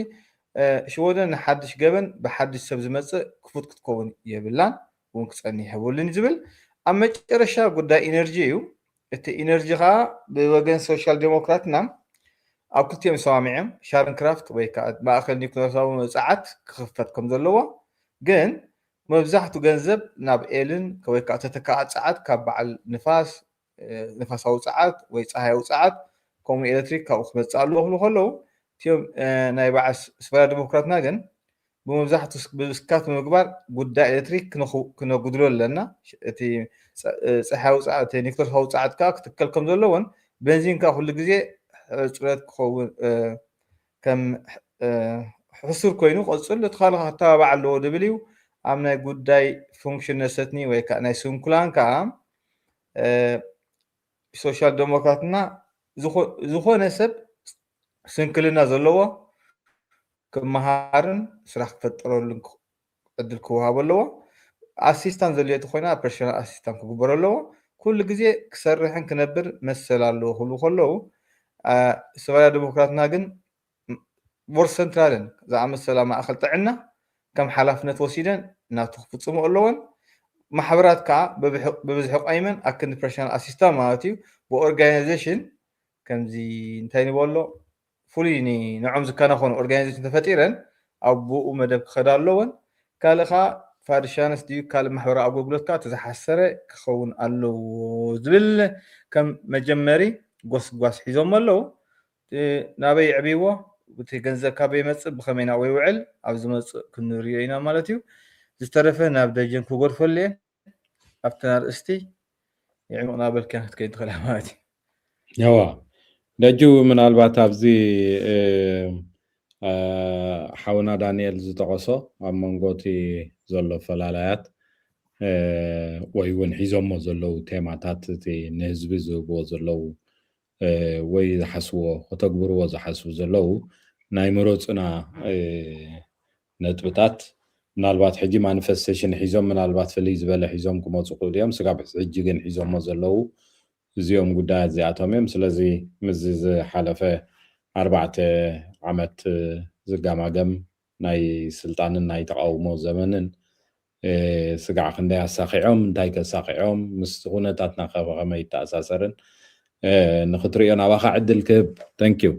ሽወደን ንሓድሽ ገበን ብሓድሽ ሰብ ዝመፅእ ክፉት ክትከውን የብላን እውን ክፀንሕ የብሉን ዝብል ኣብ መጨረሻ ጉዳይ ኢነርጂ እዩ። እቲ ኢነርጂ ከዓ ብወገን ሶሻል ዴሞክራትና ኣብ ክልቲኦም ይሰማሚዖም ሻርን ክራፍት ወይ ከዓ ማእከል ኒኩለሳዊ ፃዓት ክኽፈት ከም ዘለዎ ግን መብዛሕቱ ገንዘብ ናብ ኤልን ወይ ከዓ ተተካኣ ፃዓት ካብ በዓል ንፋስ ንፋሳዊ ፃዓት ወይ ፀሃያዊ ፃዓት ከምኡ ኤሌክትሪክ ካብኡ ክመፅእ ኣለዎ ክብሉ ከለዉ እቲኦም ናይ በዓል ስፈራ ዲሞክራትና ግን ብመብዛሕቱ ብስካት ብምግባር ጉዳይ ኤሌክትሪክ ክነጉድሎ ኣለና። እቲ ፀሓያዊ ፃዕት ኒክለሳዊ ፃዕት ከዓ ክትከል ከም ዘለዎን ቤንዚን ከዓ ኩሉ ግዜ ሕፅረት ክኸውን ከም ሕሱር ኮይኑ ቀፅሉ እቲ ካልእ ክተባባዕ ኣለዎ ዝብል እዩ። ኣብ ናይ ጉዳይ ፉንክሽን ነሰትኒ ወይ ከዓ ናይ ስንኩላን ከዓ ሶሻል ዴሞክራትና ዝኾነ ሰብ ስንክልና ዘለዎ ክመሃርን ስራሕ ክፈጠረሉን ዕድል ክወሃቦ ኣለዎ። ኣሲስታንት ዘድልዮ ተኮይና ፐርሶናል ኣሲስታንት ክግበሮ ኣለዎ። ኩሉ ግዜ ክሰርሕን ክነብር መሰል ኣለዎ ክብሉ ከለዉ ሰባያ ዴሞክራትና ግን ቦርድ ሰንትራልን ዝኣመሰላ ማእኸል ጥዕና ከም ሓላፍነት ወሲደን ናቱ ክፍፅሙ ኣለወን። ማሕበራት ከዓ ብብዝሒ ቆይመን ኣክንዲ ፐርሶናል ኣሲስታንት ማለት እዩ ብኦርጋናይዜሽን ከምዚ እንታይ ንበሎ ፍሉይ ንዖም ዝከናኸኑ ኦርጋናይዜሽን ተፈጢረን ኣብ ብኡ መደብ ክኸዳ ኣለወን። ካልእ ከዓ ፋድሻንስ ድዩ ካልእ ማሕበራዊ ኣገልግሎት ከዓ ተዝሓሰረ ክኸውን ኣለዎ ዝብል ከም መጀመሪ ጎስጓስ ሒዞም ኣለዉ። ናበይ የዕብይዎ? እቲ ገንዘብ ካበይ ይመጽእ፣ ብኸመይ ናብኡ ይውዕል፣ ኣብ ዝመጽእ ክንርእዮ ኢና ማለት እዩ። ዝተረፈ ናብ ደጀን ክጎድፈሉ እየ። ኣብተን ኣርእስቲ ይዕምቕ ናበልካ ክትከይድ ትኽእል ማለት እዩ። ያዋ ደጁ፣ ምናልባት ኣብዚ ሓውና ዳንኤል ዝጠቐሶ ኣብ መንጎ እቲ ዘሎ ፈላላያት ወይ እውን ሒዞሞ ዘለዉ ቴማታት፣ እቲ ንህዝቢ ዝህብዎ ዘለዉ ወይ ዝሓስብዎ፣ ከተግብርዎ ዝሓስቡ ዘለዉ ናይ ምረፁና ነጥብታት፣ ምናልባት ሕጂ ማኒፌስቴሽን ሒዞም፣ ምናልባት ፍልይ ዝበለ ሒዞም ክመፁ ክእሉ እዮም። ስጋብ ሕጂ ግን ሒዞሞ ዘለዉ እዚኦም ጉዳያት እዚኣቶም እዮም። ስለዚ ምስዚ ዝሓለፈ ኣርባዕተ ዓመት ዝጋማገም ናይ ስልጣንን ናይ ተቃውሞ ዘመንን ስጋዕ ክንደይ ኣሳኺዖም፣ እንታይ ከሳኺዖም፣ ምስ ኩነታትና ከ ከመይ ይተኣሳሰርን ንክትርእዮ ናባኻ ዕድል ክህብ። Thank you።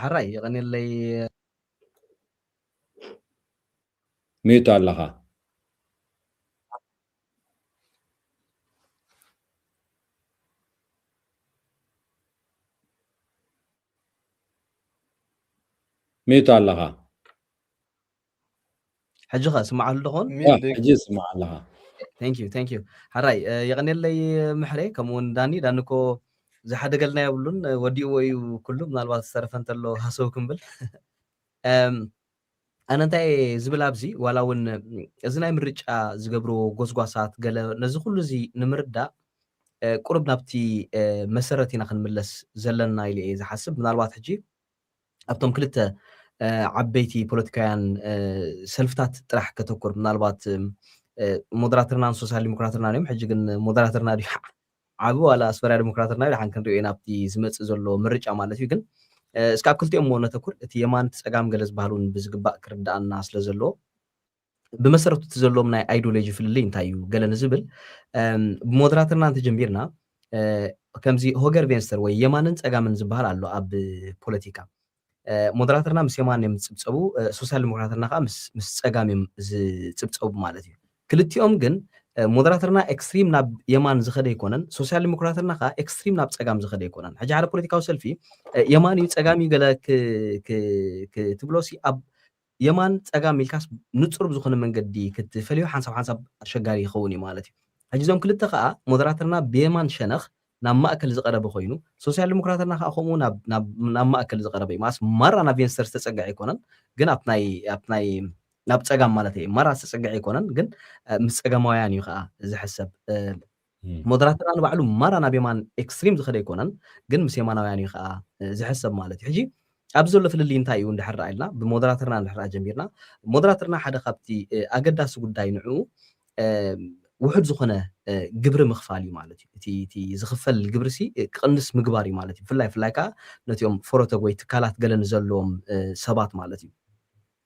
ሕራይ የቐንየለይ። ሚዩት ኣለኻ። ሚዩት ኣለኻ። ሕጂ ኸ ስማዓሉ ዶ ኾን? ሕጂ ስማዕ ኣለኻ። Thank you፣ thank you። ሕራይ የቐንየለይ ምሕሬ፣ ከምኡ እውን ዳኒ። ዳኒ እኮ ዝሓደገልና የብሉን፣ ወዲእዎ እዩ ኩሉ። ምናልባት ዝተረፈ እንተሎ ሃሰው ክንብል። ኣነ እንታይ ዝብል ኣብዚ፣ ዋላ እውን እዚ ናይ ምርጫ ዝገብርዎ ጎስጓሳት ገለ፣ ነዚ ኩሉ እዚ ንምርዳእ ቁሩብ ናብቲ መሰረት ኢና ክንምለስ ዘለና ኢለ እየ ዝሓስብ። ምናልባት ሕጂ ኣብቶም ክልተ ዓበይቲ ፖለቲካውያን ሰልፍታት ጥራሕ ከተኩር፣ ምናልባት ሞደራተርናን ሶሻል ዲሞክራተርናን እዮም። ሕጂ ግን ሞደራተርና ድዩ ዓቢ ዋላ ኣስመራ ዲሞክራተርና ድሓን ክንሪኦ ኢና ኣብቲ ዝመጽእ ዘሎ ምርጫ ማለት እዩ። ግን እስካብ ክልቲኦም እሞ ነተኩር፣ እቲ የማን እቲ ጸጋም ገለ ዝበሃል እውን ብዝግባእ ክርዳኣና ስለ ዘለዎ፣ ብመሰረቱ እቲ ዘለዎም ናይ ኣይዲዮሎጂ ፍልልይ እንታይ እዩ ገለ ንዝብል፣ ብሞደራተርና እንተጀሚርና፣ ከምዚ ሆገር ቬንስተር ወይ የማንን ጸጋምን ዝበሃል ኣሎ ኣብ ፖለቲካ። ሞደራተርና ምስ የማን እዮም ዝጽብጸቡ፣ ሶሻል ዲሞክራተርና ከዓ ምስ ጸጋም እዮም ዝጽብጸቡ ማለት እዩ። ክልቲኦም ግን ሞደራተርና ኤክስትሪም ናብ የማን ዝኸደ ኣይኮነን፣ ሶሻል ዲሞክራተርና ከዓ ኤክስትሪም ናብ ጸጋም ዝኸደ ኣይኮነን። ሕጂ ሓደ ፖለቲካዊ ሰልፊ የማን እዩ ጸጋም እዩ ገለ ክትብሎ ሲ ኣብ የማን ጸጋም ኢልካስ ንጹር ብዝኾነ መንገዲ ክትፈልዮ ሓንሳብ ሓንሳብ ኣሸጋሪ ይኸውን እዩ ማለት እዩ። ሕጂ እዞም ክልተ ከዓ ሞደራተርና ብየማን ሸነኽ ናብ ማእከል ዝቐረበ ኮይኑ፣ ሶሻል ዲሞክራተርና ከዓ ከምኡ ናብ ማእከል ዝቐረበ እዩ። ማስ ማራ ናብ ቬንስተር ዝተጸግዐ ኣይኮነን፣ ግን ኣብ ናይ ናብ ጸጋም ማለት እዩ ማራ ዝተጸግዐ ኣይኮነን፣ ግን ምስ ጸጋማውያን እዩ ከዓ ዝሕሰብ። ሞደራተርና ንባዕሉ ማራ ናብ የማን ኤክስትሪም ዝኸደ ኣይኮነን፣ ግን ምስ የማናውያን እዩ ከዓ ዝሕሰብ ማለት እዩ። ሕጂ ኣብዚ ዘሎ ፍልልይ እንታይ እዩ እንድሕር ኢልና ብሞደራተርና እንድሕር ጀሚርና፣ ሞደራተርና ሓደ ካብቲ ኣገዳሲ ጉዳይ ንዕኡ ውሑድ ዝኾነ ግብሪ ምኽፋል እዩ ማለት እዩ። እቲ ዝኽፈል ግብሪ ሲ ክቕንስ ምግባር እዩ ማለት እዩ። ብፍላይ ብፍላይ ከዓ ነቲኦም ፎረተግ ወይ ትካላት ገለ ንዘለዎም ሰባት ማለት እዩ።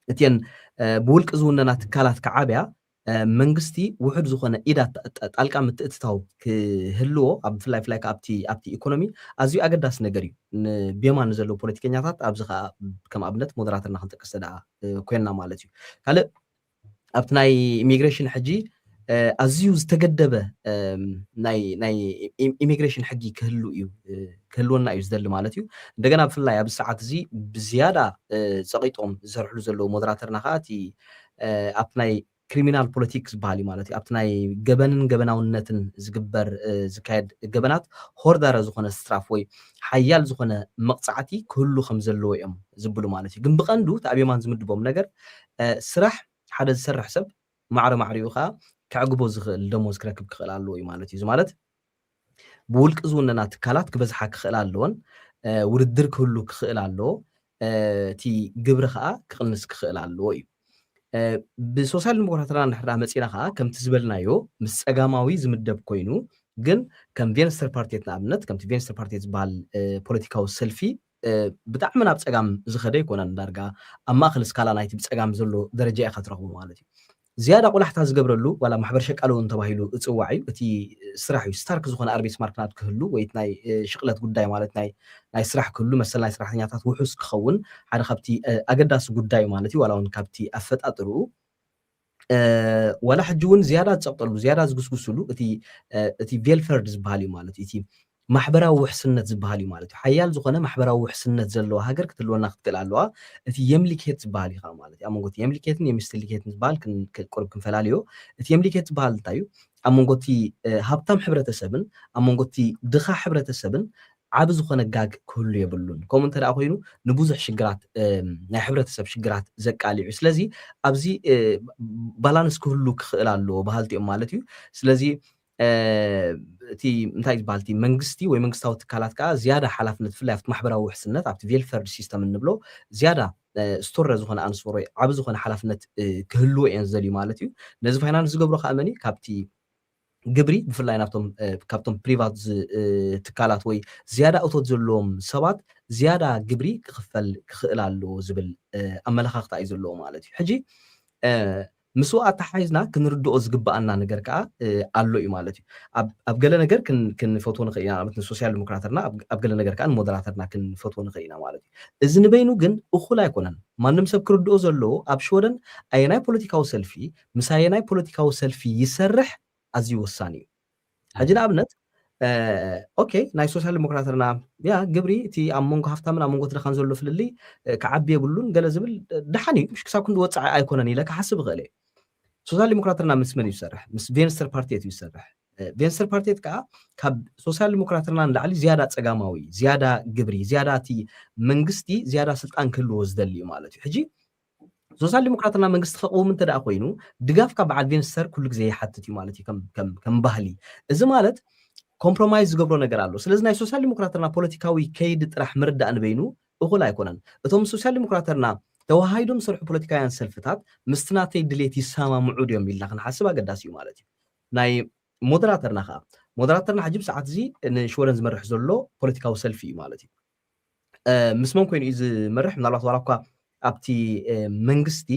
እቲአን ብውልቂ ዝውነና ትካላት ክዓብያ መንግስቲ ውሑድ ዝኾነ ኢድ ጣልቃ ምትእትታው ክህልዎ፣ ኣብ ብፍላይ ብፍላይ ከዓ ኣብቲ ኢኮኖሚ ኣዝዩ ኣገዳሲ ነገር እዩ። ብየማን ንዘለዉ ፖለቲከኛታት፣ ኣብዚ ከዓ ከም ኣብነት ሞደራተርና ክንጠቅስ ተደኣ ኮይንና ማለት እዩ። ካልእ ኣብቲ ናይ ኢሚግሬሽን ሕጂ ኣዝዩ ዝተገደበ ናይ ኢሚግሬሽን ሕጊ ክህሉ እዩ ክህልወና እዩ ዝደሊ ማለት እዩ። እንደገና ብፍላይ ኣብዚ ሰዓት እዚ ብዝያዳ ፀቂጦም ዝሰርሕሉ ዘለዉ ሞደራተርና ከዓ እቲ ኣብቲ ናይ ክሪሚናል ፖለቲክስ ዝበሃል እዩ ማለት እዩ። ኣብቲ ናይ ገበንን ገበናውነትን ዝግበር ዝካየድ ገበናት ሆርዳረ ዝኾነ ስትራፍ ወይ ሓያል ዝኾነ መቕፃዕቲ ክህሉ ከም ዘለዎ እዮም ዝብሉ ማለት እዩ። ግን ብቐንዱ እቲ ኣብ የማን ዝምድቦም ነገር ስራሕ ሓደ ዝሰርሕ ሰብ ማዕረ ማዕሪኡ ከዓ ከዕግቦ ዝኽእል ደሞዝ ክረክብ ክኽእል ኣለዎ እዩ ማለት እዩ። እዚ ማለት ብውልቂ ዝውነና ትካላት ክበዝሓ ክኽእል ኣለዎን ውድድር ክህሉ ክኽእል ኣለዎ። እቲ ግብሪ ከዓ ክቕንስ ክኽእል ኣለዎ እዩ። ብሶሻል ዲሞክራትና እንድሕር መፂና ከዓ ከምቲ ዝበልናዮ ምስ ፀጋማዊ ዝምደብ ኮይኑ፣ ግን ከም ቬንስተር ፓርቴት ንኣብነት ከምቲ ቬንስተር ፓርቴት ዝበሃል ፖለቲካዊ ሰልፊ ብጣዕሚ ናብ ፀጋም ዝኸደ ኣይኮነን። ዳርጋ ኣብ ማእኸል ስካላ ናይቲ ብፀጋም ዘሎ ደረጃ ኢኻ ትረኽቦ ማለት እዩ። ዝያዳ ቆላሕታ ዝገብረሉ ዋላ ማሕበር ሸቃሎ እውን ተባሂሉ እፅዋዕ እዩ። እቲ ስራሕ እዩ ስታርክ ዝኾነ ኣርቤት ማርክናት ክህሉ ወይ ናይ ሽቕለት ጉዳይ ማለት ናይ ናይ ስራሕ ክህሉ መሰል ናይ ሰራሕተኛታት ውሑስ ክኸውን ሓደ ካብቲ ኣገዳሲ ጉዳይ ማለት እዩ። ዋላ እውን ካብቲ ኣፈጣጥርኡ ዋላ ሕጂ እውን ዝያዳ ዝፀቕጠሉ ዝያዳ ዝጉስጉስሉ እቲ እቲ ቬልፈርድ ዝበሃል እዩ ማለት እዩ። እቲ ማሕበራዊ ውሕስነት ዝበሃል እዩ ማለት እዩ። ሓያል ዝኾነ ማሕበራዊ ውሕስነት ዘለዋ ሃገር ክትህልወና ክትክእል ኣለዋ። እቲ የምሊኬት ዝበሃል እዩ ማለት እዩ። ኣብ መንጎ እቲ የምሊኬትን የምስትሊኬትን ዝበሃል ቁርብ ክንፈላለዮ። እቲ የምሊኬት ዝበሃል እንታይ እዩ? ኣብ መንጎ እቲ ሃብታም ሕብረተሰብን ኣብ መንጎ እቲ ድኻ ሕብረተሰብን ዓቢ ዝኾነ ጋግ ክህሉ የብሉን። ከምኡ እንተ ደኣ ኮይኑ ንብዙሕ ሽግራት ናይ ሕብረተሰብ ሽግራት ዘቃልዕ እዩ። ስለዚ ኣብዚ ባላንስ ክህሉ ክኽእል ኣለዎ በሃልቲ እዮም ማለት እዩ። ስለዚ እቲ እንታይ ዝበሃል እቲ መንግስቲ ወይ መንግስታዊ ትካላት ከዓ ዝያዳ ሓላፍነት ብፍላይ ኣብቲ ማሕበራዊ ውሕስነት ኣብቲ ቬልፈርድ ሲስተም እንብሎ ዝያዳ ስቶረ ዝኾነ ኣንስወር ወይ ዓቢ ዝኾነ ሓላፍነት ክህልዎ እየን ዝደልዩ ማለት እዩ። ነዚ ፋይናንስ ዝገብሮ ከዓ መን እዩ? ካብቲ ግብሪ ብፍላይ ናብቶም ካብቶም ፕሪቫት ትካላት ወይ ዝያዳ እቶት ዘለዎም ሰባት ዝያዳ ግብሪ ክኽፈል ክኽእል ኣለዎ ዝብል ኣመለኻኽታ እዩ ዘለዎ ማለት እዩ። ሕጂ ምስኡ ኣተሓሒዝና ክንርድኦ ዝግብኣና ነገር ከዓ ኣሎ እዩ ማለት እዩ። ኣብ ገለ ነገር ክንፈትዎ ንኽእል ኢና። ንኣብነት ንሶሲያል ዲሞክራተርና ኣብ ገለ ነገር ከዓ ንሞደራተርና ክንፈትዎ ንኽእል ኢና ማለት እዩ። እዚ ንበይኑ ግን እኹል ኣይኮነን። ማንም ሰብ ክርድኦ ዘለዎ ኣብ ሽወደን ኣየናይ ፖለቲካዊ ሰልፊ ምስ ኣየናይ ፖለቲካዊ ሰልፊ ይሰርሕ ኣዝዩ ወሳኒ እዩ። ሕጂ ንኣብነት ኦኬ ናይ ሶሻል ዲሞክራተርና ያ ግብሪ እቲ ኣብ መንጎ ሃፍታምን ኣብ መንጎ ድኻን ዘሎ ፍልልይ ክዓቢ የብሉን ገለ ዝብል ደሓን እዩ። ምሽ ክሳብ ክንዲ ወፃዒ ኣይኮነን ኢለ ክሓስብ ይኽእል እየ። ሶሻል ዲሞክራተርና ምስ መን እዩ ዝሰርሕ? ምስ ቬንስተር ፓርቲት እዩ ዝሰርሕ። ቬንስተር ፓርቲት ከዓ ካብ ሶሻል ዲሞክራተርና ንላዕሊ ዝያዳ ፀጋማዊ፣ ዝያዳ ግብሪ፣ ዝያዳ እቲ መንግስቲ ዝያዳ ስልጣን ክህልዎ ዝደሊ እዩ ማለት እዩ። ሕጂ ሶሻል ዲሞክራትና መንግስቲ ከቕውም እንተ ደኣ ኮይኑ ድጋፍ ካብ በዓል ቬንስተር ኩሉ ግዜ ይሓትት እዩ ማለት እዩ ከም ባህሊ። እዚ ማለት ኮምፕሮማይዝ ዝገብሮ ነገር ኣሎ። ስለዚ ናይ ሶሻል ዲሞክራትና ፖለቲካዊ ከይዲ ጥራሕ ምርዳእ ንበይኑ እኹል ኣይኮነን። እቶም ሶሻል ዲሞክራተርና ተዋሃሂዶም ዝሰርሑ ፖለቲካውያን ሰልፍታት ምስቲ ናተይ ድሌት ይሰማምዑ ድዮም ኢልና ክንሓስብ ኣገዳሲ እዩ ማለት እዩ። ናይ ሞደራተርና ከዓ ሞደራተርና ሕጂ ብሰዓት እዚ ንሽወደን ዝመርሕ ዘሎ ፖለቲካዊ ሰልፊ እዩ ማለት እዩ። ምስ መን ኮይኑ እዩ ዝመርሕ? ምናልባት ዋላ እኳ ኣብቲ መንግስቲ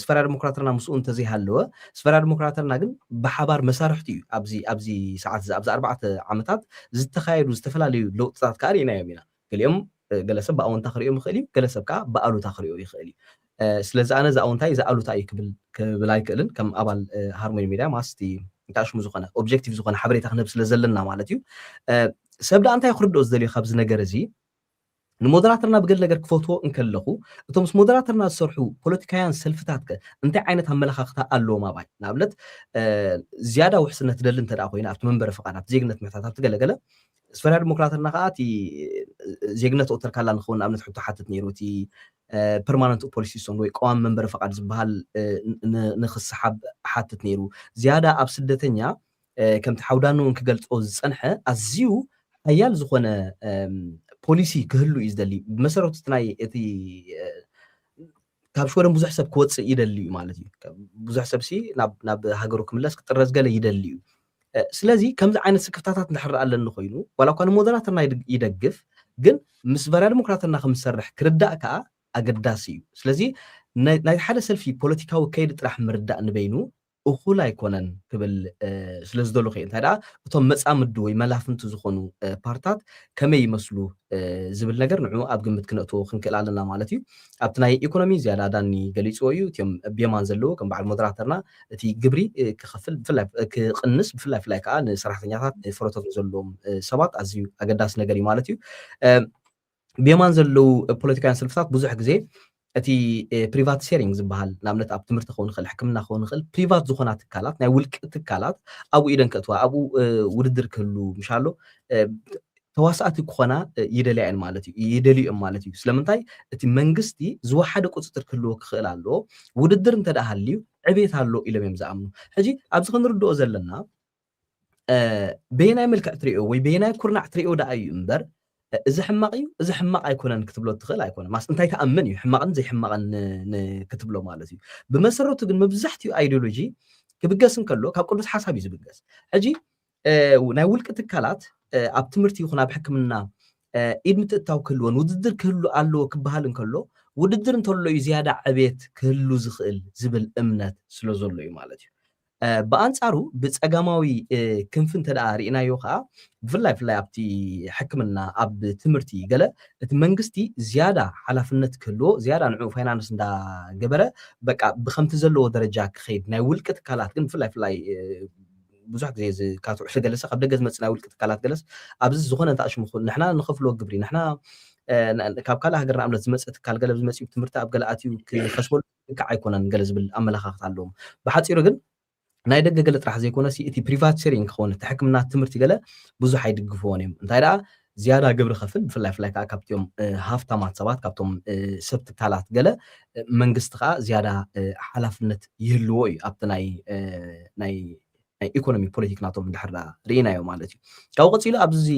ስፈራ ዲሞክራተርና ምስኡ እንተዘይሃለወ ስፈራ ዲሞክራተርና ግን ብሓባር መሳርሕቲ እዩ። ኣብዚ ኣብዚ ሰዓት ኣብዚ ኣርባዕተ ዓመታት ዝተኻየዱ ዝተፈላለዩ ለውጥታት ከዓ ርኢናዮም ኢና። ገሊኦም ገለ ሰብ ብኣወንታ ክሪኦም ይኽእል እዩ፣ ገለ ሰብ ከዓ ብኣሉታ ክሪኦ ይኽእል እዩ። ስለዚ ኣነ እዚ ኣወንታ እዩ እዚ ኣሉታ እዩ ክብል ክብል ኣይክእልን። ከም ኣባል ሃርሞኒ ሚድያ ማስቲ እንታይ ሽሙ ዝኾነ ኦብጀክቲቭ ዝኾነ ሓበሬታ ክንህብ ስለ ዘለና ማለት እዩ። ሰብ ደኣ እንታይ ክርድኦ ዝደልዮ ካብዚ ነገር እዚ ንሞደራተርና ብገለ ነገር ክፈትዎ እንከለኹ እቶም ምስ ሞደራተርና ዝሰርሑ ፖለቲካውያን ሰልፍታት ከ እንታይ ዓይነት ኣመለኻኽታ ኣለዎም ኣባይ? ንኣብነት ዝያዳ ውሕስነት ትደሊ እንተ ደኣ ኮይና ኣብቲ መንበሪ ፍቓድ ኣብቲ ዜግነት ምሕታት ኣብቲ ገለገለ ስፈራ ዲሞክራተርና ከዓ እቲ ዜግነት ኦተርካላ ንኸውን ንኣብነት ሕቶ ሓትት ነይሩ። እቲ ፐርማነንት ፖሊሲ ስቶን ወይ ቀዋሚ መንበሪ ፍቓድ ዝበሃል ንክስሓብ ሓትት ነይሩ። ዝያዳ ኣብ ስደተኛ ከምቲ ሓውዳኖ እውን ክገልፆ ዝፀንሐ ኣዝዩ ሓያል ዝኾነ ፖሊሲ ክህሉ እዩ ዝደሊ። ብመሰረቱ እቲ ናይ እቲ ካብ ሽወደን ብዙሕ ሰብ ክወፅእ ይደሊ እዩ ማለት እዩ። ብዙሕ ሰብ ሲ ናብ ሃገሩ ክምለስ ክጥረዝ ገለ ይደሊ እዩ። ስለዚ ከምዚ ዓይነት ስክፍታታት እንድሕር ኣለኒ ኮይኑ ዋላ እኳ ንሞደራተርና ይደግፍ ግን ምስ ቨራ ዲሞክራተርና ከምዝሰርሕ ክርዳእ ከዓ ኣገዳሲ እዩ። ስለዚ ናይ ሓደ ሰልፊ ፖለቲካዊ ከይዲ ጥራሕ ምርዳእ ንበይኑ እኹል ኣይኮነን ክብል ስለ ዝደለኹ እየ። እንታይ ደኣ እቶም መጻምዱ ወይ መላፍንቱ ዝኾኑ ፓርታት ከመይ ይመስሉ ዝብል ነገር ንዑ ኣብ ግምት ክነእትዎ ክንክእል ኣለና ማለት እዩ። ኣብቲ ናይ ኢኮኖሚ ዝያዳ ዳኒ ገሊፅዎ እዩ። እቲኦም ብየማን ዘለዉ ከም በዓል ሞደራተርና እቲ ግብሪ ክኸፍል ክቕንስ ብፍላይ ፍላይ ከዓ ንሰራሕተኛታት ፈረቶም ዘለዎም ሰባት ኣዝዩ ኣገዳሲ ነገር እዩ ማለት እዩ። ብየማን ዘለዉ ፖለቲካውያን ሰልፍታት ብዙሕ ግዜ እቲ ፕሪቫት ሴሪንግ ዝበሃል ንኣብነት ኣብ ትምህርቲ ክኸውን ይኽእል ሕክምና ክኸውን ይኽእል ፕሪቫት ዝኾና ትካላት ናይ ውልቂ ትካላት ኣብኡ ኢደን ከእትዋ ኣብኡ ውድድር ክህሉ ምሻሎ ተዋሳእቲ ክኾና ይደልያ እየን ማለት እዩ ይደልዩ እዮም ማለት እዩ። ስለምንታይ እቲ መንግስቲ ዝወሓደ ቁፅፅር ክህልዎ ክኽእል ኣለዎ። ውድድር እንተ ደኣ ሃልዩ ዕቤት ኣሎ ኢሎም እዮም ዝኣምኑ። ሕጂ ኣብዚ ክንርድኦ ዘለና በየናይ መልክዕ ትሪኦ ወይ በየናይ ኩርናዕ ትሪኦ ደኣ እዩ እምበር እዚ ሕማቕ እዩ እዚ ሕማቕ ኣይኮነን ክትብሎ ትኽእል ኣይኮነ ማስ እንታይ ተኣምን እዩ ሕማቕን ዘይሕማቕን ክትብሎ ማለት እዩ። ብመሰረቱ ግን መብዛሕትኡ ኣይዲዮሎጂ ክብገስ እንከሎ ካብ ቅዱስ ሓሳብ እዩ ዝብገስ። ሕጂ ናይ ውልቂ ትካላት ኣብ ትምህርቲ ይኹን ኣብ ሕክምና ኢድ ምትእታው ክህልወን ውድድር ክህሉ ኣለዎ ክበሃል እንከሎ ውድድር እንተሎ እዩ ዝያዳ ዕቤት ክህሉ ዝኽእል ዝብል እምነት ስለ ዘሎ እዩ ማለት እዩ። ብኣንጻሩ ብጸጋማዊ ክንፊ እንተ ደኣ ርኢናዮ ከኣ ብፍላይ ፍላይ ኣብቲ ሕክምና ኣብ ትምህርቲ ገለ እቲ መንግስቲ ዝያዳ ሓላፍነት ክህልዎ ዝያዳ ንዕኡ ፋይናንስ እንዳገበረ በቃ ብከምቲ ዘለዎ ደረጃ ክኸይድ ናይ ውልቂ ትካላት ግን ብፍላይ ፍላይ ብዙሕ ግዜ ዝካትዑ ገለሰ ካብ ደገ ዝመጽእ ናይ ውልቂ ትካላት ገለስ ኣብዚ ዝኾነ እንተኣሽሙ ንሕና ንኸፍሎ ግብሪ ንሕና ካብ ካልእ ሃገር ንኣብነት ዝመጽእ ትካል ገለ ዝመጽእ ትምህርቲ ኣብ ገለ ኣትዩ ክኸስበሉ ልክዕ ኣይኮነን ገለ ዝብል ኣመለኻኽታ ኣለዎም። ብሓፂሩ ግን ናይ ደገ ገለ ጥራሕ ዘይኮነ እቲ ፕሪቫት ሸሪንግ ክኸውን እቲ ሕክምና ትምህርቲ ገለ ብዙሕ ኣይድግፍዎን እዮም። እንታይ ደኣ ዝያዳ ግብሪ ከፍል ብፍላይ ፍላይ ከዓ ካብቲኦም ሃፍታማት ሰባት ካብቶም ሰብ ትካላት ገለ መንግስቲ ከዓ ዝያዳ ሓላፍነት ይህልዎ እዩ ኣብቲ ናይ ናይ ናይ ኢኮኖሚ ፖለቲክ ናቶም እንድሕር ርኢናዮ ማለት እዩ። ካብኡ ቀፂሉ ኣብዚ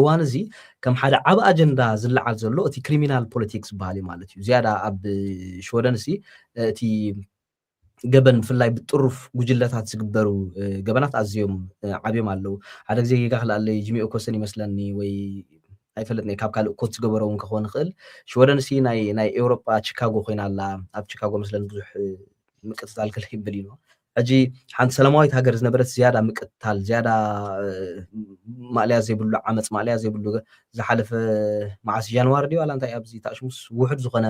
እዋን እዚ ከም ሓደ ዓብ ኣጀንዳ ዝለዓል ዘሎ እቲ ክሪሚናል ፖለቲክስ ዝበሃል እዩ ማለት እዩ። ዝያዳ ኣብ ሽወደን ሲ እቲ ገበን ብፍላይ ብጥሩፍ ጉጅለታት ዝግበሩ ገበናት ኣዝዮም ዓብዮም ኣለዉ። ሓደ ግዜ ጌጋ ክልኣለይ ጂሚ ኦኮሰን ይመስለኒ ወይ ኣይፈለጥኒ ካብ ካልእ ኮት ዝገበሮ እውን ክኸውን ይኽእል። ሽወደን ሲ ናይ ናይ ኤውሮጳ ቺካጎ ኮይና ኣላ። ኣብ ቺካጎ መስለኒ ብዙሕ ምቅትታል ክልሂብል ኢሉ ሕጂ ሓንቲ ሰላማዊት ሃገር ዝነበረት ዝያዳ ምቅትታል ዝያዳ ማእለያ ዘይብሉ ዓመፅ ማእለያ ዘይብሉ ዝሓለፈ መዓስ ጃንዋሪ ድዩ ዋላ እንታይ ኣብዚ ታሽሙስ ውሕድ ዝኾነ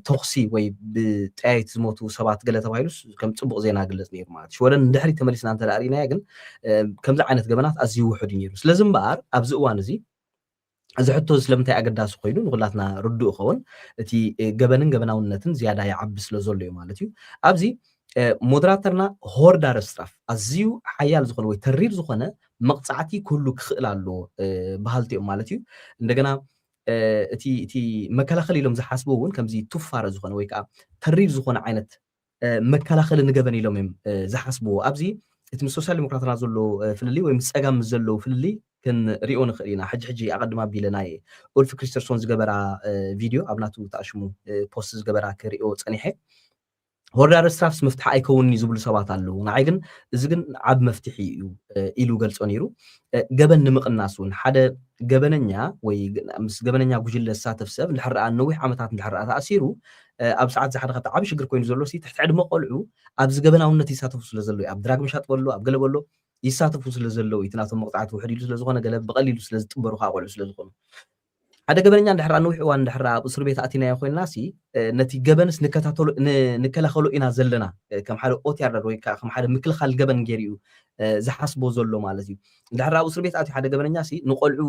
ተኽሲ ወይ ብጠያይት ዝሞቱ ሰባት ገለ ተባሂሉስ ከም ፅቡቅ ዜና ግለፅ ነይሩ ማለት ሽወደን ንድሕሪ ተመሊስና እንተ ርኢናያ ግን ከምዚ ዓይነት ገበናት ኣዝዩ ውሕድ እዩ ነይሩ ስለዚ እምበኣር ኣብዚ እዋን እዚ እዚ ሕቶ ስለምንታይ ኣገዳሲ ኮይኑ ንኩላትና ርዱእ ኸውን እቲ ገበንን ገበናውነትን ዝያዳ ይዓቢ ስለ ዘሎ እዩ ማለት እዩ ኣብዚ ሞደራተርና ሆርዳ ረስትራፍ ኣዝዩ ሓያል ዝኾነ ወይ ተሪር ዝኾነ መቕፃዕቲ ክህሉ ክኽእል ኣለዎ በሃልቲ እዮም ማለት እዩ እንደገና እቲ እቲ መከላኸል ኢሎም ዝሓስቡ እውን ከምዚ ቱፋረ ዝኾነ ወይ ከዓ ተሪር ዝኾነ ዓይነት መከላኸሊ ንገበን ኢሎም እዮም ዝሓስብዎ ኣብዚ እቲ ምስ ሶሻል ዲሞክራትና ዘሎ ፍልልይ ወይ ምስ ፀጋም ምስ ዘለዉ ፍልልይ ክንሪኦ ንኽእል ኢና ሕጂ ሕጂ ኣቐድማ ኣቢለ ናይ ኡልፍ ክሪስተርሶን ዝገበራ ቪድዮ ኣብ ናቱ ተኣሽሙ ፖስት ዝገበራ ክሪኦ ፀኒሐ ሆርዳር ስትራፍስ መፍትሒ ኣይከውንኒ ዝብሉ ሰባት ኣለዉ ንዓይ ግን እዚ ግን ዓብ መፍትሒ እዩ ኢሉ ገልፆ ነይሩ ገበን ንምቕናስ እውን ሓደ ገበነኛ ወይ ምስ ገበነኛ ጉጅለ ዝሳተፍ ሰብ እንድሕር ደኣ ነዊሕ ዓመታት እንድሕር ደኣ ተኣሲሩ ኣብ ሰዓት ዝሓደ ካብቲ ዓብ ሽግር ኮይኑ ዘሎ ትሕቲ ዕድመ ቆልዑ ኣብዚ ገበናውነት ይሳተፉ ስለ ዘለዉ ኣብ ድራግ ምሻጥ በሎ ኣብ ገለ በሎ ይሳተፉ ስለ ዘለዉ እቲ ናቶም መቕፃዕቲ ውሕድ ኢሉ ስለ ዝኾነ ገለ ብቐሊሉ ስለ ዝጥበሩ ከዓ ቆልዑ ስለ ዝኾኑ ሓደ ገበነኛ እንድሕር ነዊሕ እዋን እንድሕር ኣብ እስር ቤት ኣቲናዮ ኮይንና ሲ ነቲ ገበንስ ንከታተሎ ንከላኸሎ ኢና ዘለና ከም ሓደ ኦትያርደር ወይ ከዓ ከም ሓደ ምክልኻል ገበን ገይሩ እዩ ዝሓስቦ ዘሎ ማለት እዩ እንድሕር ኣብ እስር ቤት ኣትዩ ሓደ ገበነኛ ሲ ንቆልዑ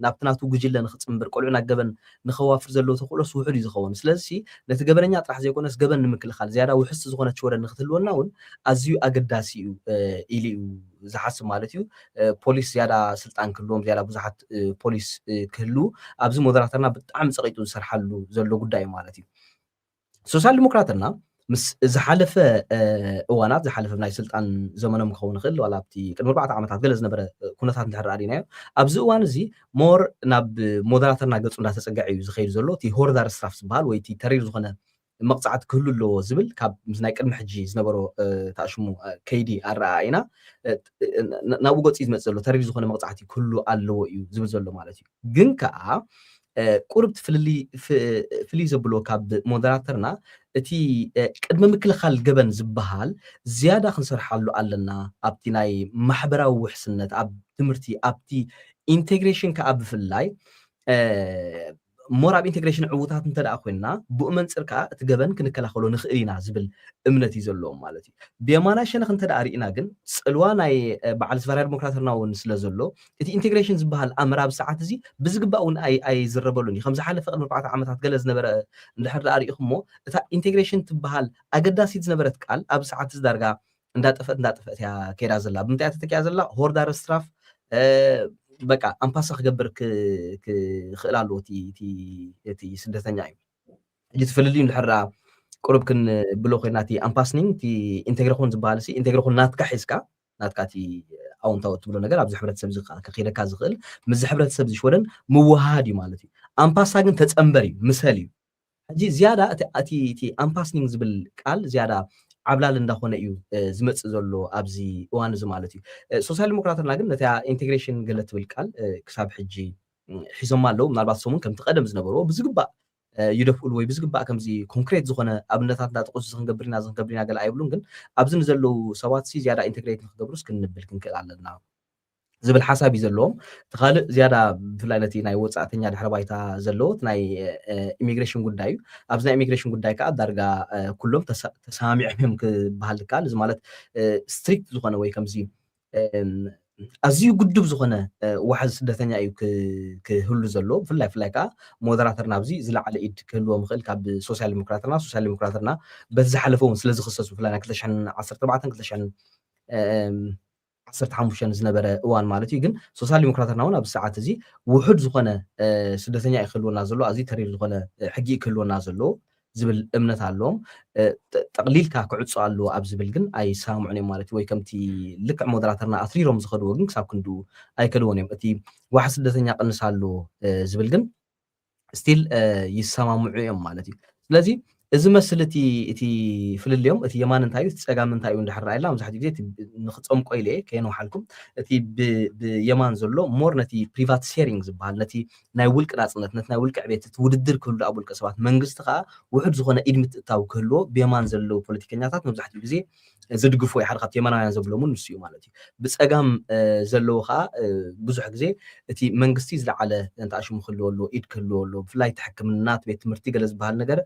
ናብቲ ናቱ ጉጅለ ንክፅምብር ቆልዑ ናብ ገበን ንከዋፍር ዘለዎ ተኽእሎስ ውሑድ እዩ ዝኸውን ስለዚ ነቲ ገበነኛ ጥራሕ ዘይኮነስ ገበን ንምክልኻል ዝያዳ ውሕስቲ ዝኾነት ሽወደን ንክትህልወና እውን ኣዝዩ ኣገዳሲ እዩ ኢሉ እዩ ዝሓስብ ማለት እዩ ፖሊስ ዝያዳ ስልጣን ክህልዎም ዝያዳ ብዙሓት ፖሊስ ክህልው ኣብዚ ሞደራተርና ብጣዕሚ ፀቂጡ ዝሰርሓሉ ዘሎ ጉዳይ እዩ ማለት እዩ ሶሻል ዲሞክራትና ምስ ዝሓለፈ እዋናት ዝሓለፈ ናይ ስልጣን ዘመኖም ክኸውን ይኽእል ዋላ ኣብቲ ቅድሚ ኣርባዕተ ዓመታት ገለ ዝነበረ ኩነታት እንድሕር ርኢናዮ ኣብዚ እዋን እዚ ሞር ናብ ሞደራተርና ገፁ እንዳተፀግዐ እዩ ዝኸይድ ዘሎ እቲ ሆርዳር ስትራፍ ዝበሃል ወይ እቲ ተሪር ዝኾነ መቕፃዕቲ ክህሉ ኣለዎ ዝብል ካብ ምስ ናይ ቅድሚ ሕጂ ዝነበሮ ተኣሽሙ ከይዲ ኣረኣኢና ናብኡ ገፂ ዝመፅእ ዘሎ ተሪር ዝኾነ መቕፃዕቲ ክህሉ ኣለዎ እዩ ዝብል ዘሎ ማለት እዩ ግን ከዓ ቁርብቲ ፍልይ ዘብሎ ካብ ሞደራተርና እቲ ቅድሚ ምክልኻል ገበን ዝበሃል ዝያዳ ክንሰርሓሉ ኣለና ኣብቲ ናይ ማሕበራዊ ውሕስነት ኣብ ትምህርቲ ኣብቲ ኢንቴግሬሽን ከዓ ብፍላይ ሞር ኣብ ኢንቴግሬሽን ዕዉታት እንተ ኮይንና ብኡ መንፅር ከዓ እቲ ገበን ክንከላኸሎ ንኽእል ኢና ዝብል እምነት እዩ ዘለዎም ማለት እዩ ብየማናይ ሸነኽ እንተ ርኢና ግን ፅልዋ ናይ በዓል ስቫርያ ዲሞክራተርና እውን ስለ ዘሎ እቲ ኢንቴግሬሽን ዝበሃል ኣምር ኣብ ሰዓት እዚ ብዝግባእ እውን ኣይዝረበሉን እዩ ከም ዝሓለፈ ቅድሚ ኣርባዕተ ዓመታት ገለ ዝነበረ እንድሕር ደኣ ርኢኹሞ እታ ኢንቴግሬሽን ትበሃል ኣገዳሲት ዝነበረት ቃል ኣብ ሰዓት እዚ ዳርጋ እንዳጠፈት እንዳጠፈት እያ ከይዳ ዘላ ብምንታይ ተተኪያ ዘላ ሆርዳር ስትራፍ በቃ ኣምፓሳ ክገብር ክኽእል ኣለዎ እቲ ስደተኛ እዩ ሕጂ ትፍልልዩ እንድሕር ቁሩብ ክንብሎ ኮይና እቲ ኣምፓስኒንግ እቲ ኢንቴግሬሽን ዝበሃል ሲ ኢንቴግሬሽን ናትካ ሒዝካ ናትካ እቲ ኣውንታዊ ትብሎ ነገር ኣብዚ ሕብረተሰብ እዚ ከኺደካ ዝኽእል ምስዚ ሕብረተሰብ እዚ ሽወደን ምውሃድ እዩ ማለት እዩ ኣምፓሳ ግን ተፀንበር እዩ ምሰል እዩ ሕጂ ዝያዳ እቲ ኣምፓስኒንግ ዝብል ቃል ዝያዳ ዓብላል እንዳኾነ እዩ ዝመፅእ ዘሎ ኣብዚ እዋን እዚ ማለት እዩ ሶሻል ዲሞክራትና ግን ነታ ኢንቴግሬሽን ገለ ትብል ቃል ክሳብ ሕጂ ሒዞማ ኣለዉ ምናልባት ሰሙን ከምቲ ቀደም ዝነበርዎ ብዝግባእ ይደፍኡሉ ወይ ብዝግባእ ከምዚ ኮንክሬት ዝኾነ ኣብነታት እንዳጠቀሱ ዝክንገብር ኢና ዝክንገብር ኢና ገለ ኣይብሉን ግን ኣብዚ ንዘለዉ ሰባት ሲ ዝያዳ ኢንቴግሬት ንክገብሩስ ክንብል ክንክእል ኣለና ዝብል ሓሳብ እዩ ዘለዎም። እቲ ካልእ ዝያዳ ብፍላይ ነቲ ናይ ወፃእተኛ ድሕረ ባይታ ዘለዎ እቲ ናይ ኢሚግሬሽን ጉዳይ እዩ። ኣብዚ ናይ ኢሚግሬሽን ጉዳይ ከዓ ዳርጋ ኩሎም ተሰማሚዖም እዮም ክበሃል ዝከኣል። እዚ ማለት ስትሪክት ዝኾነ ወይ ከምዚ ኣዝዩ ግዱብ ዝኾነ ዋሕዚ ስደተኛ እዩ ክህሉ ዘለዎ። ብፍላይ ብፍላይ ከዓ ሞደራተርና ኣብዚ ዝለዓለ ኢድ ክህልዎም ይኽእል ካብ ሶሻል ዲሞክራተርና። ሶሻል ዲሞክራተርና በቲ ዝሓለፈ እውን ስለ ዝኽሰሱ ብፍላይ ናይ ክልተ ሽሕን ዓሰርተ ኣርባዕተን ክልተ ሽሕን ዓሰርተ ሓሙሽተን ዝነበረ እዋን ማለት እዩ። ግን ሶሻል ዲሞክራተርና እውን ኣብዚ ሰዓት እዚ ውሑድ ዝኾነ ስደተኛ እዩ ክህልወና ዘሎ፣ ኣዝዩ ተሪር ዝኾነ ሕጊ እዩ ክህልወና ዘለዎ ዝብል እምነት ኣለዎም። ጠቕሊልካ ክዕጾ ኣለዎ ኣብ ዝብል ግን ኣይሰማምዑን እዮም ማለት እዩ። ወይ ከምቲ ልክዕ ሞደራተርና ኣትሪሮም ዝኸድዎ ግን ክሳብ ክንድኡ ኣይከድዎን እዮም። እቲ ዋሕዚ ስደተኛ ቅንስ ኣለዎ ዝብል ግን ስቲል ይሰማምዑ እዮም ማለት እዩ። ስለዚ እዚ መስል እቲ እቲ ፍልልዮም እቲ የማን እንታይ እዩ እቲ ፀጋም እንታይ እዩ እንድሕር ራእየላ መብዛሕትኡ ግዜ ንክፀምቆ ኢለ እየ ከየንውሓልኩም እቲ ብየማን ዘሎ ሞር ነቲ ፕሪቫት ሼሪንግ ዝበሃል ነቲ ናይ ውልቂ ናፅነት ነቲ ናይ ውልቂ ዕቤት እቲ ውድድር ክህሉ ኣብ ውልቀ ሰባት መንግስቲ ከዓ ውሕድ ዝኾነ ኢድ ምትእታው ክህልዎ ብየማን ዘለዉ ፖለቲከኛታት መብዛሕትኡ ግዜ ዝድግፉ ወይ ሓደ ካብቲ የማናውያን ዘብሎም እውን ንሱ እዩ ማለት እዩ። ብፀጋም ዘለዉ ከዓ ብዙሕ ግዜ እቲ መንግስቲ ዝለዓለ እንተኣሽሙ ክህልዎ ኣለዎ፣ ኢድ ክህልዎ ኣለዎ። ብፍላይ እቲ ሕክምና፣ እቲ ቤት ትምህርቲ ገለ ዝበሃል ነገር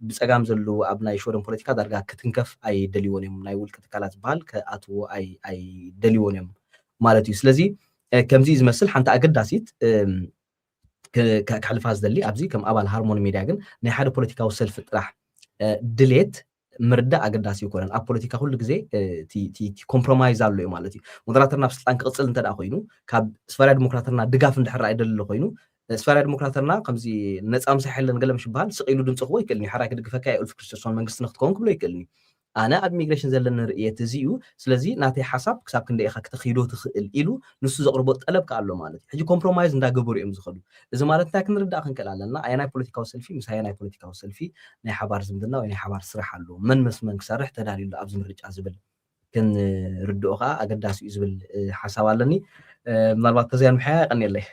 ብፀጋም ዘለዉ ኣብ ናይ ሽወደን ፖለቲካ ዳርጋ ክትንከፍ ኣይደልይዎን እዮም። ናይ ውልቂ ትካላት ዝበሃል ክኣትዎ ኣይደልይዎን እዮም ማለት እዩ። ስለዚ ከምዚ ዝመስል ሓንቲ ኣገዳሲት ከሕልፋ ዝደሊ ኣብዚ ከም ኣባል ሃርሞኒ ሚድያ ግን ናይ ሓደ ፖለቲካዊ ሰልፊ ጥራሕ ድሌት ምርዳእ ኣገዳሲ ይኮነን። ኣብ ፖለቲካ ኩሉ ግዜ ኮምፕሮማይዝ ኣሎ እዩ ማለት እዩ። ሞደራተርና ኣብ ስልጣን ክቕፅል እንተ ኮይኑ ካብ ስፋርያ ዲሞክራተርና ድጋፍ እንድሕር ኣይደሊ ኮይኑ ስፋርያ ዲሞክራተርና ከምዚ ነፃ ምሳሕ የለን ገለ ምሽ ይበሃል ስቕ ኢሉ ድምፂ ክቦ ይክእል እዩ። ሓራይ ክድግፈካ የእልፍ ክርስቶስን መንግስቲ ንክትከውን ክብሎ ይክእል እዩ። ኣነ ኣብ ኢሚግሬሽን ዘለኒ ርእየት እዚ እዩ። ስለዚ ናተይ ሓሳብ ክሳብ ክንደይ ኢኻ ክተኽይዶ ትኽእል ኢሉ ንሱ ዘቕርቦ ጠለብ ከኣ ኣሎ ማለት እዩ። ሕጂ ኮምፕሮማይዝ እንዳገበሩ እዮም ዝኸዱ። እዚ ማለት እንታይ ክንርዳእ ክንክእል ኣለና? ኣየናይ ፖለቲካዊ ሰልፊ ምስ ኣየናይ ፖለቲካዊ ሰልፊ ናይ ሓባር ዝምድና ወይ ናይ ሓባር ስራሕ ኣለዎ? መን ምስ መን ክሰርሕ ተዳልዩ ኣሎ ኣብዚ ምርጫ ዝብል ክንርድኦ ከዓ ኣገዳሲ እዩ ዝብል ሓሳብ ኣለኒ። ምናልባት ተዘያን ምሓያ ይቀኒለይ።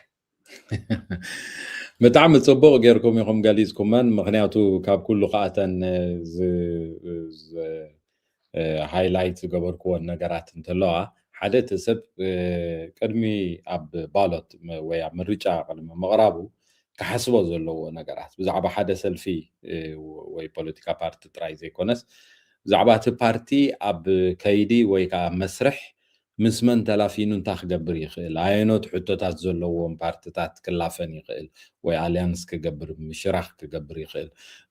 ብጣዕሚ ፅቡቅ ጌርኩም ኢኹም ገሊፅኩመን። ምክንያቱ ካብ ኩሉ ከኣተን ሃይላይት ዝገበርክዎን ነገራት እንተለዋ ሓደ እቲ ሰብ ቅድሚ ኣብ ባሎት ወይ ኣብ ምርጫ ቅድሚ ምቕራቡ ክሓስቦ ዘለዎ ነገራት ብዛዕባ ሓደ ሰልፊ ወይ ፖለቲካ ፓርቲ ጥራይ ዘይኮነስ ብዛዕባ እቲ ፓርቲ ኣብ ከይዲ ወይ ከዓ መስርሕ ምስ መን ተላፊኑ እንታይ ክገብር ይኽእል፣ ኣየኖት ሕቶታት ዘለዎም ፓርትታት ክላፈን ይኽእል ወይ ኣልያንስ ክገብር ምሽራኽ ክገብር ይኽእል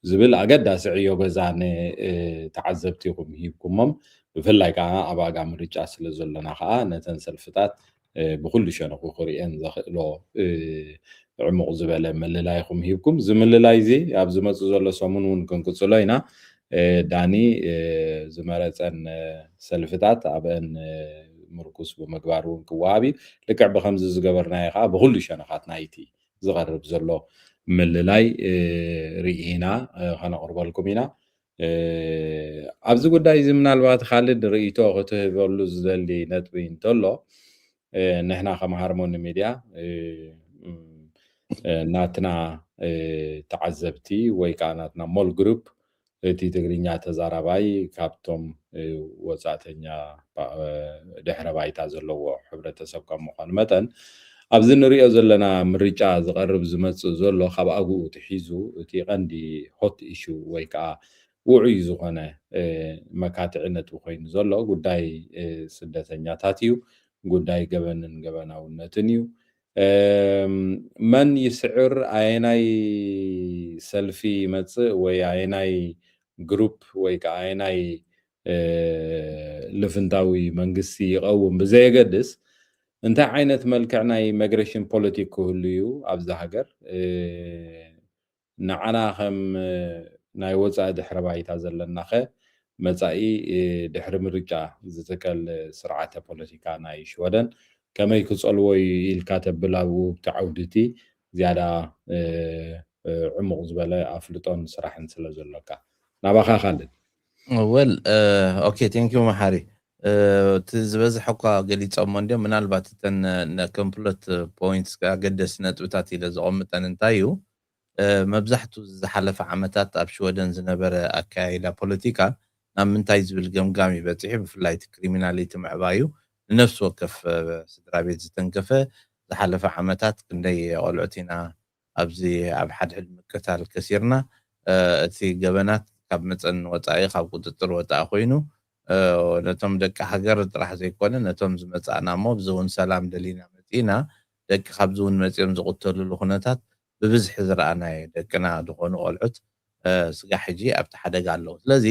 ዝብል ኣገዳሲ ዕዮ ገዛ ንተዓዘብቲኹም ሂብኩሞም። ብፍላይ ከዓ ኣብ ኣጋ ምርጫ ስለ ዘሎና ከዓ ነተን ሰልፍታት ብኩሉ ሸነኹ ክርእየን ዘኽእሎ ዕሙቕ ዝበለ ምልላይኹም ሂብኩም። እዚ ምልላይ እዚ ኣብ ዝመፅእ ዘሎ ሰሙን እውን ክንቅፅሎ ኢና። ዳኒ ዝመረፀን ሰልፍታት ኣብአን ምርኩስ ብምግባር እውን ክወሃብ እዩ። ልክዕ ብከምዚ ዝገበርናዮ ከዓ ብኩሉ ሸነኻት ናይቲ ዝቐርብ ዘሎ ምልላይ ርኢና ከነቕርበልኩም ኢና። ኣብዚ ጉዳይ እዚ ምናልባት ካልድ ርእይቶ ክትህበሉ ዝደሊ ነጥቢ እንተሎ ንሕና ከም ሃርሞኒ ሚድያ ናትና ተዓዘብቲ ወይ ከዓ ናትና ሞል ግሩፕ እቲ ትግርኛ ተዛራባይ ካብቶም ወፃእተኛ ድሕረ ባይታ ዘለዎ ሕብረተሰብ ከም ምኳኑ መጠን ኣብዚ ንሪኦ ዘለና ምርጫ ዝቐርብ ዝመፅእ ዘሎ ካብ ኣግኡ ትሒዙ እቲ ቀንዲ ሆት ኢሹ ወይ ከዓ ውዑይ ዝኾነ መካትዒ ነጥቢ ኮይኑ ዘሎ ጉዳይ ስደተኛታት እዩ። ጉዳይ ገበንን ገበናውነትን እዩ። መን ይስዕር፣ ኣየናይ ሰልፊ ይመፅእ ወይ ኣየናይ ግሩፕ ወይ ከዓ ኣየናይ ልፍንታዊ መንግስቲ ይቐውም ብዘየገድስ እንታይ ዓይነት መልክዕ ናይ ኢሚግሬሽን ፖለቲክ ክህሉ እዩ ኣብዚ ሃገር ንዓና ከም ናይ ወፃኢ ድሕረ ባይታ ዘለናኸ መፃኢ ድሕሪ ምርጫ ዝትከል ስርዓተ ፖለቲካ ናይ ሽወደን ከመይ ክፀልዎ እዩ ኢልካ ተብል ኣብኡ ኣብቲ ዓውዲ እቲ ዝያዳ ዕሙቕ ዝበለ ኣፍልጦን ስራሕን ስለ ዘሎካ ናባኻ ካልድ። ወል ኦኬ፣ ቴንክ ዩ መሓሪ። እቲ ዝበዝሐ እኳ ገሊፆሞ እንዲም ምናልባት እተን ከም ፕሎት ፖይንትስ ኣገደሲ ነጥብታት ኢለ ዘቐምጠን እንታይ እዩ መብዛሕቱ ዝሓለፈ ዓመታት ኣብ ሽወደን ዝነበረ ኣካያይዳ ፖለቲካ ናብ ምንታይ ዝብል ገምጋም እዩ በፂሑ። ብፍላይ እቲ ክሪሚናሊቲ ምዕባዩ ንነፍሲ ወከፍ ስድራ ቤት ዝተንከፈ ዝሓለፈ ዓመታት ክንደይ ቆልዑት ኢና ኣብዚ ኣብ ሓድሕድ ምቅታል ከሲርና። እቲ ገበናት ካብ መጠን ወፃኢ ካብ ቁፅፅር ወፃኢ ኮይኑ ነቶም ደቂ ሃገር ጥራሕ ዘይኮነ ነቶም ዝመፃእና እሞ ብዚ እውን ሰላም ደሊና መፂእና ደቂ ካብዚ እውን መፂኦም ዝቁተልሉ ኩነታት ብብዝሒ ዝረኣናዮ ደቅና ዝኾኑ ቆልዑት ስጋ ሕጂ ኣብቲ ሓደጋ ኣለዉ። ስለዚ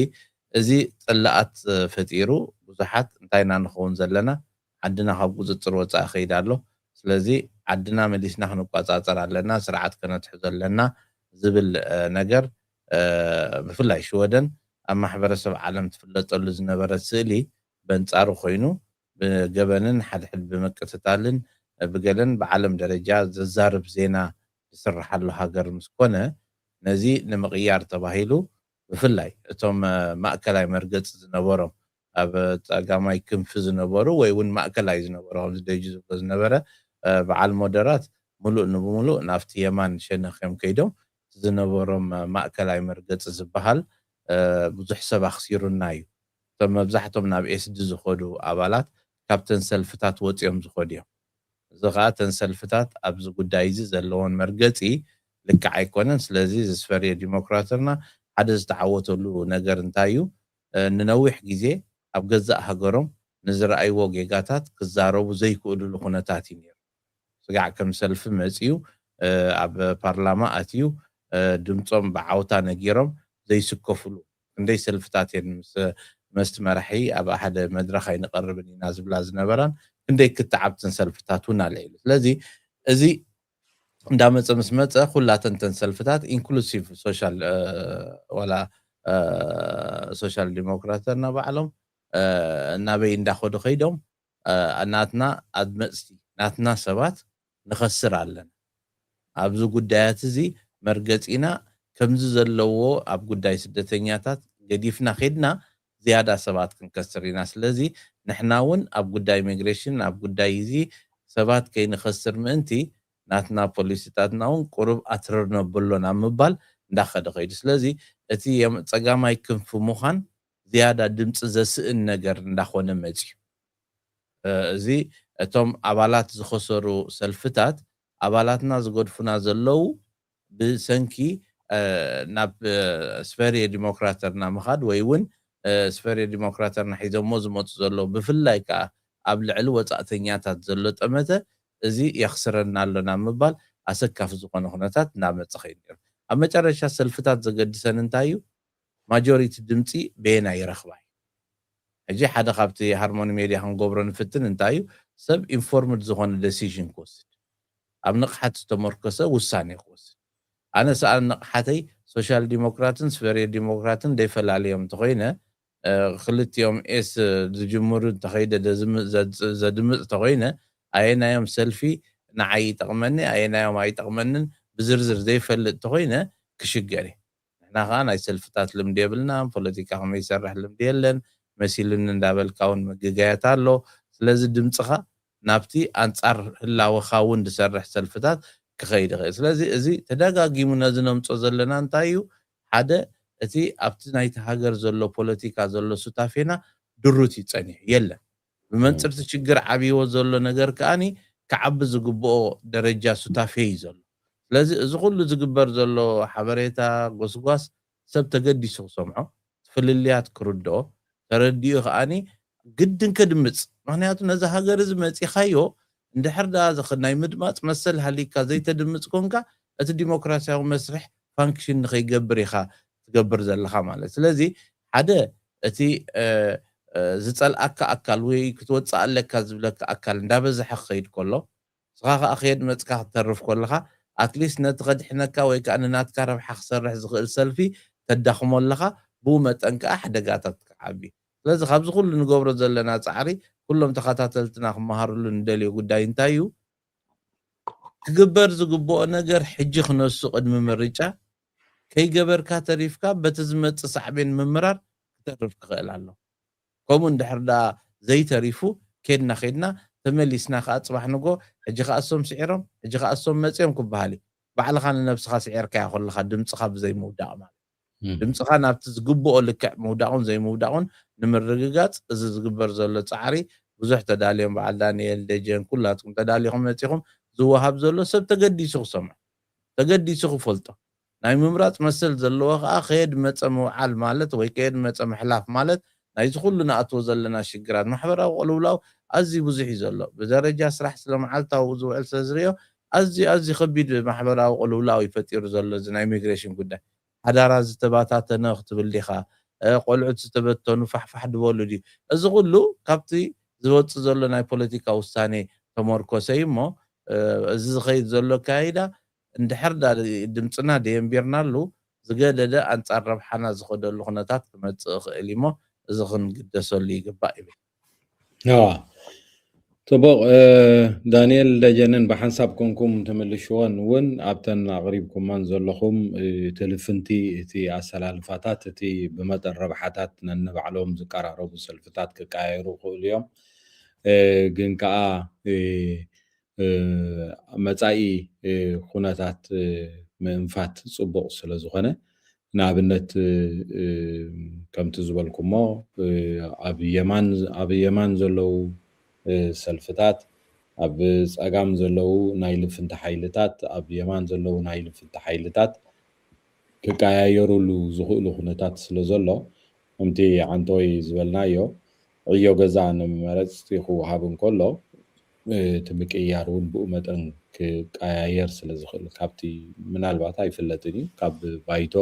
እዚ ፅላኣት ፈጢሩ ብዙሓት እንታይ ኢና ንኸውን ዘለና ዓድና ካብ ቁፅፅር ወፃኢ ከይድ ኣሎ። ስለዚ ዓድና መሊስና ክንቆፃፀር ኣለና፣ ስርዓት ከነትሕዞ ኣለና ዝብል ነገር ብፍላይ ሽወደን ኣብ ማሕበረሰብ ዓለም ትፍለጠሉ ዝነበረት ስእሊ በንፃሩ ኮይኑ ብገበንን ሓድሕድ ብምቅትታልን ብገለን ብዓለም ደረጃ ዘዛርብ ዜና ዝስርሓሉ ሃገር ምስ ኮነ ነዚ ንምቕያር ተባሂሉ ብፍላይ እቶም ማእከላይ መርገፂ ዝነበሮም ኣብ ጸጋማይ ክንፊ ዝነበሩ ወይ እውን ማእከላይ ዝነበሩ ከምዚ ደጅ ዝብሎ ዝነበረ በዓል ሞደራት ሙሉእ ንብሙሉእ ናብቲ የማን ሸነኽ እዮም ከይዶም ዝነበሮም ማእከላይ መርገፂ ዝበሃል ብዙሕ ሰብ ኣኽሲሩና እዩ። እቶም መብዛሕቶም ናብ ኤስዲ ዝኸዱ ኣባላት ካብተን ሰልፍታት ወፂኦም ዝኸዱ እዮም። እዚ ከዓ እተን ሰልፍታት ኣብዚ ጉዳይ እዚ ዘለዎን መርገፂ ልክዕ ኣይኮነን። ስለዚ እዚ ስፈርየ ዲሞክራተርና ሓደ ዝተዓወተሉ ነገር እንታይ እዩ? ንነዊሕ ግዜ ኣብ ገዛእ ሃገሮም ንዝረኣይዎ ጌጋታት ክዛረቡ ዘይክእሉሉ ኩነታት እዩ ነይሩ። ስጋዕ ከም ሰልፊ መፅዩ ኣብ ፓርላማ ኣትዩ ድምፆም ብዓውታ ነጊሮም ዘይስከፍሉ ክንደይ ሰልፍታት እየን መስቲ መራሒ ኣብ ሓደ መድረኽ ኣይንቐርብን ኢና ዝብላ ዝነበራን ክንደይ ክትዓብትን ሰልፍታት እውን ኣልዒሉ። ስለዚ እዚ እንዳመፀ ምስ መፀ ኩላተንተን ሰልፍታት ኢንክሉሲቭ ሶሻል ዋላ ሶሻል ዲሞክራተርና ባዕሎም እናበይ እንዳኸዱ ከይዶም ናትና ኣድመፅቲ ናትና ሰባት ንኸስር ኣለና። ኣብዚ ጉዳያት እዚ መርገፂና ከምዚ ዘለዎ ኣብ ጉዳይ ስደተኛታት ገዲፍና ኬድና ዝያዳ ሰባት ክንከስር ኢና። ስለዚ ንሕና እውን ኣብ ጉዳይ ኢሚግሬሽን ኣብ ጉዳይ እዚ ሰባት ከይንኸስር ምእንቲ ናትና ፖሊሲታትና እውን ቁሩብ ኣትረር ነብሎ ናብ ምባል እንዳኸደ ከይዱ። ስለዚ እቲ ጸጋማይ ክንፊ ምዃን ዝያዳ ድምፂ ዘስእን ነገር እንዳኾነ መፅዩ። እዚ እቶም ኣባላት ዝኸሰሩ ሰልፍታት ኣባላትና ዝገድፉና ዘለዉ ብሰንኪ ናብ ስፈርየ ዲሞክራተርና ምኻድ ወይ እውን ስፈርየ ዲሞክራተርና ሒዞሞ ዝመፁ ዘለዉ ብፍላይ ከዓ ኣብ ልዕሊ ወፃእተኛታት ዘሎ ጠመተ እዚ የኽስረና ኣሎ ናብ ምባል ኣሰካፊ ዝኾነ ኩነታት እናመፀ ኸይዱ ነይሩ። ኣብ መጨረሻ ሰልፍታት ዘገድሰን እንታይ እዩ? ማጆሪቲ ድምፂ በየና ይረኽባ እዩ። ሕጂ ሓደ ካብቲ ሃርሞኒ ሜድያ ክንገብሮ ንፍትን እንታይ እዩ ሰብ ኢንፎርምድ ዝኾነ ደሲዥን ክወስድ ኣብ ንቕሓት ዝተመርኮሰ ውሳኔ ክወስድ ኣነ ሰኣን ንቕሓተይ ሶሻል ዲሞክራትን ስፈርየ ዲሞክራትን ደይፈላለዮም እንተኾይነ ክልቲኦም ኤስ ዝጅምሩ እንተኸይደ ዘድምፅ እንተኾይነ ኣየናዮም ሰልፊ ንዓይ ይጠቕመኒ ኣየናዮም ኣይጠቕመንን ብዝርዝር ዘይፈልጥ እንተኾይነ ክሽገር እየ። ንሕና ከዓ ናይ ሰልፍታት ልምዲ የብልናን፣ ፖለቲካ ከመይ ይሰርሕ ልምዲ የለን፣ መሲሉኒ እንዳበልካ እውን ምግጋያት ኣሎ። ስለዚ ድምፅኻ ናብቲ ኣንፃር ህላወኻ እውን ዝሰርሕ ሰልፍታት ክኸይድ ይኽእል። ስለዚ እዚ ተደጋጊሙ ነዚ ነምፆ ዘለና እንታይ እዩ? ሓደ እቲ ኣብቲ ናይቲ ሃገር ዘሎ ፖለቲካ ዘሎ ሱታፌና ድሩት እዩ ፀኒሑ የለን። ብመንፅርቲ ሽግር ዓብይዎ ዘሎ ነገር ከዓኒ ክዓቢ ዝግብኦ ደረጃ ሱታፌ እዩ ዘሎ። ስለዚ እዚ ኩሉ ዝግበር ዘሎ ሓበሬታ ጎስጓስ ሰብ ተገዲሱ ክሰምዖ ፍልልያት ክርድኦ ተረዲኡ ከዓኒ ግድን ከድምፅ ምክንያቱ ነዚ ሃገር እዚ መፂኻዮ እንድሕር ዳ ናይ ምድማፅ መሰል ሃሊካ ዘይተድምፅ ኮንካ እቲ ዲሞክራሲያዊ መስርሕ ፋንክሽን ንከይገብር ኢኻ ትገብር ዘለኻ ማለት ስለዚ ሓደ እቲ ዝፀልኣካ ኣካል ወይ ክትወፅእ ኣለካ ዝብለካ ኣካል እንዳበዝሐ ክኸይድ ከሎ ንስኻ ከዓ ከየድ መፅካ ክትተርፍ ከለኻ ኣትሊስት ነቲ ከድሕነካ ወይ ከዓ ንናትካ ረብሓ ክሰርሕ ዝኽእል ሰልፊ ተዳኽሞ ኣለኻ ብኡ መጠን ከዓ ሓደጋታት ክዓቢ ስለዚ ካብዚ ኩሉ ንገብሮ ዘለና ፃዕሪ ኩሎም ተኸታተልትና ክመሃርሉ ንደልዮ ጉዳይ እንታይ እዩ ክግበር ዝግብኦ ነገር ሕጂ ክነሱ ቅድሚ ምርጫ ከይገበርካ ተሪፍካ በቲ ዝመፅእ ሳዕቤን ምምራር ክተርፍ ክኽእል ኣሎ። ከምኡ እንድሕር ደኣ ዘይተሪፉ ኬድና ኬድና ተመሊስና ከዓ ፅባሕ ንጎ ሕጂ ከዓ እሶም ስዒሮም ሕጂ ከዓ እሶም መፅዮም ክበሃል እዩ። ባዕልኻ ንነብስኻ ስዒርካያ ከለኻ ድምፅኻ ብዘይ ምውዳቕ ማለት እዩ። ድምፅኻ ናብቲ ዝግብኦ ልክዕ ምውዳቑን ዘይምውዳቑን ንምርግጋፅ እዚ ዝግበር ዘሎ ፃዕሪ ብዙሕ ተዳልዮም፣ በዓል ዳንኤል ደጀን፣ ኩላትኩም ተዳሊኹም መጺኹም፣ ዝወሃብ ዘሎ ሰብ ተገዲሱ ክሰምዖ፣ ተገዲሱ ክፈልጦ፣ ናይ ምምራጽ መሰል ዘለዎ ከኣ ከየድ መጸ ምውዓል ማለት ወይ ከየድ መጸ ምሕላፍ ማለት ናይዚ ኩሉ ንኣትዎ ዘለና ሽግራት። ማሕበራዊ ቅልውላው ኣዝዩ ብዙሕ እዩ ዘሎ። ብደረጃ ስራሕ ስለ መዓልታዊ ዝውዕል ስለ ዝርእዮ ኣዝዩ ኣዝዩ ከቢድ ማሕበራዊ ቅልውላው እዩ ፈጢሩ ዘሎ እዚ ናይ ኢሚግሬሽን ጉዳይ። ሓዳራ ዝተባታተነ ክትብል ዲኻ? እ፣ ቆልዑት ዝተበተኑ ፋሕፋሕ ድበሉ ድዩ? እዚ ኩሉ ካብቲ ዝወጽእ ዘሎ ናይ ፖለቲካ ውሳኔ ተመርኮሰ እዩ እሞ፣ እ፣ እዚ ዝኸይድ ዘሎ ኣካይዳ እንድሕር ዳ ድምፅና ደየንቢርናሉ ዝገደደ ኣንፃር ረብሓና ዝኸደሉ ኩነታት ክመፅእ ይኽእል እዩ እሞ እዚ ክንግደሰሉ ይግባእ ይብል። እዋ፣ ጽቡቕ። እ፣ ዳንኤል ደጀንን ብሓንሳብ ኮንኩም ትምልሽዎን እውን ኣብተን ኣቕሪብኩማን ዘለኹም፣ እ፣ እቲ ልፍንቲ፣ እቲ ኣሰላልፋታት፣ እቲ ብመጠን ረብሓታት ነንባዕሎም ዝቀራረቡ ሰልፍታት ክቀያየሩ ይኽእሉ እዮም። እ፣ ግን ከኣ፣ እ፣ እ፣ መጻኢ፣ እ፣ ኩነታት፣ እ፣ ምእንፋት ጽቡቕ ስለ ዝኾነ፣ ንኣብነት፣ እ፣ ከምቲ ዝበልኩሞ፣ እ፣ ኣብ የማን፣ ኣብ የማን ዘለዉ፣ እ፣ ሰልፍታት፣ ኣብ ጸጋም ዘለዉ ናይ ልፍንቲ ሓይልታት፣ ኣብ የማን ዘለዉ ናይ ልፍንቲ ሓይልታት ክቀያየሩሉ ዝኽእሉ ኩነታት ስለ ዘሎ፣ ከምቲ ዓንተወይ ዝበልናዮ፣ ዕዮ ገዛ ንመረጽቲ ክወሃብ እንከሎ፣ እ፣ እቲ ምቅይያር እውን ብኡ መጠን ክቀያየር ስለ ዝኽእል፣ ካብቲ ምናልባት ኣይፍለጥን እዩ፣ ካብ ባይቶ፣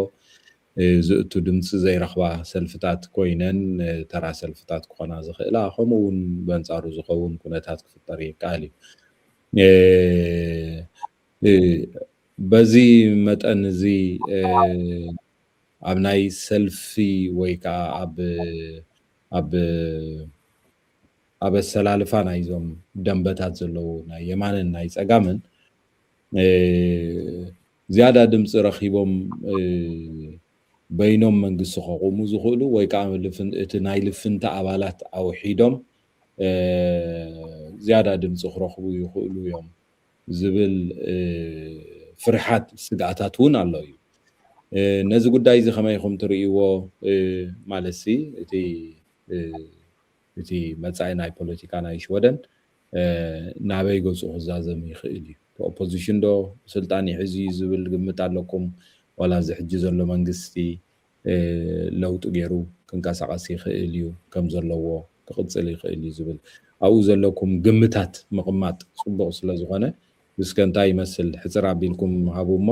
እ፣ ዝእቱ ድምፂ ዘይረኽባ ሰልፍታት ኮይነን፣ እ፣ ተራ ሰልፍታት ክኾና ዝኽእላ፣ ከምኡ እውን በንጻሩ ዝኸውን ኩነታት ክፍጠር ይከኣል እዩ። እ፣ እ፣ በዚ መጠን እዚ፣ እ፣ ኣብ ናይ ሰልፊ ወይ ከዓ ኣብ፣ ኣብ፣ ኣብ ኣሰላልፋ ናይዞም ደንበታት ዘለዉ ናይ የማንን ናይ ጸጋምን፣ እ፣ ዝያዳ ድምፂ ረኺቦም፣ እ፣ በይኖም መንግስቲ ከቑሙ ዝኽእሉ ወይ ከዓ ልፍን-፣ እቲ ናይ ልፍንቲ ኣባላት ኣውሒዶም፣ እ፣ ዝያዳ ድምፂ ክረኽቡ ይኽእሉ እዮም ዝብል፣ እ፣ ፍርሓት፣ ስግኣታት እውን ኣሎ እዩ። እ፣ ነዚ ጉዳይ እዚ ከመይ ኢኹም ትርእይዎ? እ፣ ማለትሲ እቲ፣ እ፣ እቲ መጻኢ ናይ ፖለቲካ ናይ ሽወደን፣ እ፣ ናበይ ገጹ ክዛዘም ይኽእል እዩ? እቲ ኦፖዚሽን ዶ ስልጣን ይሕዝ እዩ ዝብል ግምት ኣለኩም? ዋላ እዚ ሕጂ ዘሎ መንግስቲ፣ እ፣ ለውጢ ገይሩ ክንቀሳቐስ ይኽእል እዩ፣ ከም ዘለዎ ክቕጽል ይኽእል እዩ ዝብል ኣብኡ ዘለኩም ግምታት ምቕማጥ ጽቡቕ ስለ ዝኾነ፣ እስከ እንታይ ይመስል ሕጽር ኣቢልኩም ሃቡ እሞ፣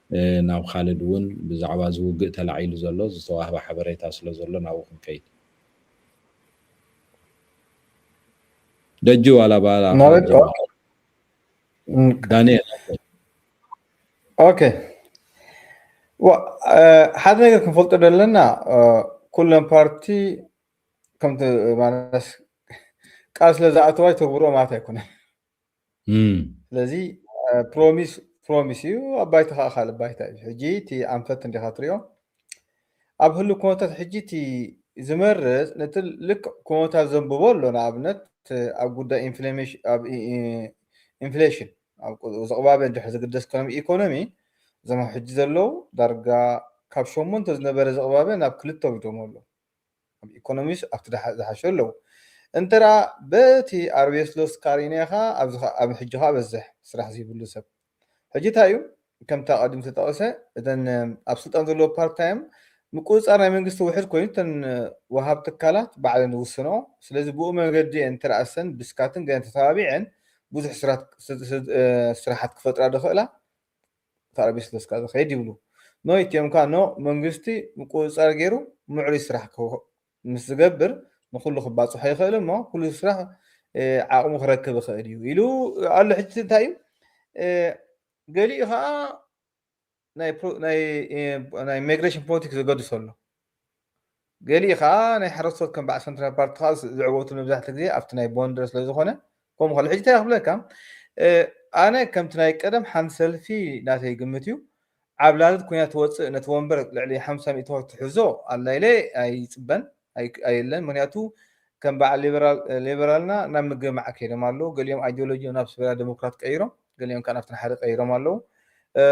እ፣ ናብ ካልድ እውን ብዛዕባ እዚ ውግእ ተላዒሉ ዘሎ ዝተዋህበ ሓበሬታ ስለ ዘሎ ናብኡ ክንከይድ። ደጁ ዋላ ባላ ናበይ? ዳንኤል። ኦኬ። ዋ፣ እ፣ ሓደ ነገር ክንፈልጦ ዘለና፣ እ፣ ኩለን ፓርቲ ከምቲ ማለት ቃል ስለ ዝኣተዋ ይተግብርኦ ማለት ኣይኮነን። እም። ስለዚ፣ እ፣ ፕሮሚስ፣ ፕሮሚስ እዩ፣ ኣብ ባይታ ከዓ ካልእ ባይታ እዩ። ሕጂ እቲ ኣንፈት እንዲኻ ትሪኦ። ኣብ ህሉ ኩነታት ሕጂ እቲ ዝመርጽ ነቲ ልክዕ ኩነታት ዘንብቦ ኣሎ። ንኣብነት፣ ኣብ ጉዳይ ኢንፍሌሜሽ-፣ ኣብ ኢ-፣ ኢ-፣ ኢንፍሌሽን፣ ኣብ ቁ-፣ ዝቕባበ እንድሕር ዝግደስ ኢኮኖሚ፣ ኢኮኖሚ፣ እዞም ኣብ ሕጂ ዘለዉ ዳርጋ ካብ ሸሞንተ ዝነበረ ዝቕባበ ናብ ክልተ ኣውሪዶሞ ኣለዉ። ኣብ ኢኮኖሚስ ኣብቲ ደሓ-፣ ዝሓሸ ኣለዉ። እንተ ደኣ በቲ ኣርቤስ ሎስ ካሪና ኢኻ፣ ኣብዚ ኸ-፣ ኣብ ሕጂ ኸኣ በዝሕ ስራሕ ዘይብሉ ሰብ። ሕጂ እንታይ እዩ? ከምቲ ኣቐዲሙ ዝተጠቕሰ፣ እተን ኣብ ስልጣን ዘለዎ ፓርታይም ምቁጽጻር ናይ መንግስቲ ውሕድ ኮይኑ፣ እተን ወሃብ ትካላት ባዕለን ዝውስንኦ። ስለዚ ብኡ መገዲ እየን ተረኣሰን ብስካትን ገለን ተተባቢዐን ብዙሕ ስራት-፣ ስ-፣ ስ-፣ እ፣ ስራሓት ክፈጥራ ዝኽእላ። ተረቢስ ለስካ ዝኸይድ ይብሉ። ኖ ኢትዮም ከኣ ኖ መንግስቲ ምቁጽጻር ገይሩ ምዕሩይ ስራሕ ክህ-፣ ምስ ዝገብር ንኹሉ ክባጽሖ ይኽእል እሞ ኩሉ ስራሕ፣ እ፣ ዓቕሙ ክረክብ ይኽእል እዩ ኢሉ ኣሎ። ሕጂ እንታይ እዩ? እ፣ ገሊኡ ኸኣ ናይ ፕሮ-፣ ናይ፣ እ፣ ናይ ማይግሬሽን ፖለቲክስ ዘገድሶ ኣሎ። ገሊኡ ኸኣ ናይ ሓረስቶት ከም በዓል ሰንትራል ፓርቲ ኸኣ ዝ-፣ ዝዕወቱ መብዛሕትኡ ግዜ ኣብቲ ናይ ቦንደር ስለ ዝኾነ፣ ከምኡ ኸሎ ሕጂ እንታይ ክብለካ፣ እ፣ ኣነ ከምቲ ናይ ቀደም ሓንቲ ሰልፊ ናተይ ግምት እዩ። ዓብላልት ኮይና ትወጽእ፣ ነቲ ወንበር ልዕሊ ሓምሳ ሚእቲ ትሕዞ ኣላ ኢለ ኣይጽበን፣ ኣይ-፣ ኣየለን። ምኽንያቱ ከም በዓል ሊበራል-፣ ሊበራልና ናብ ምግማዕ ከይዶም ኣለዉ። ገሊኦም ኣይዲዮሎጂኦም ናብ ስበራ ዴሞክራት ቀይሮም፣ ገሊኦም ከኣ ናብቲ ሓደ ቀይሮም ኣለዉ። እ፣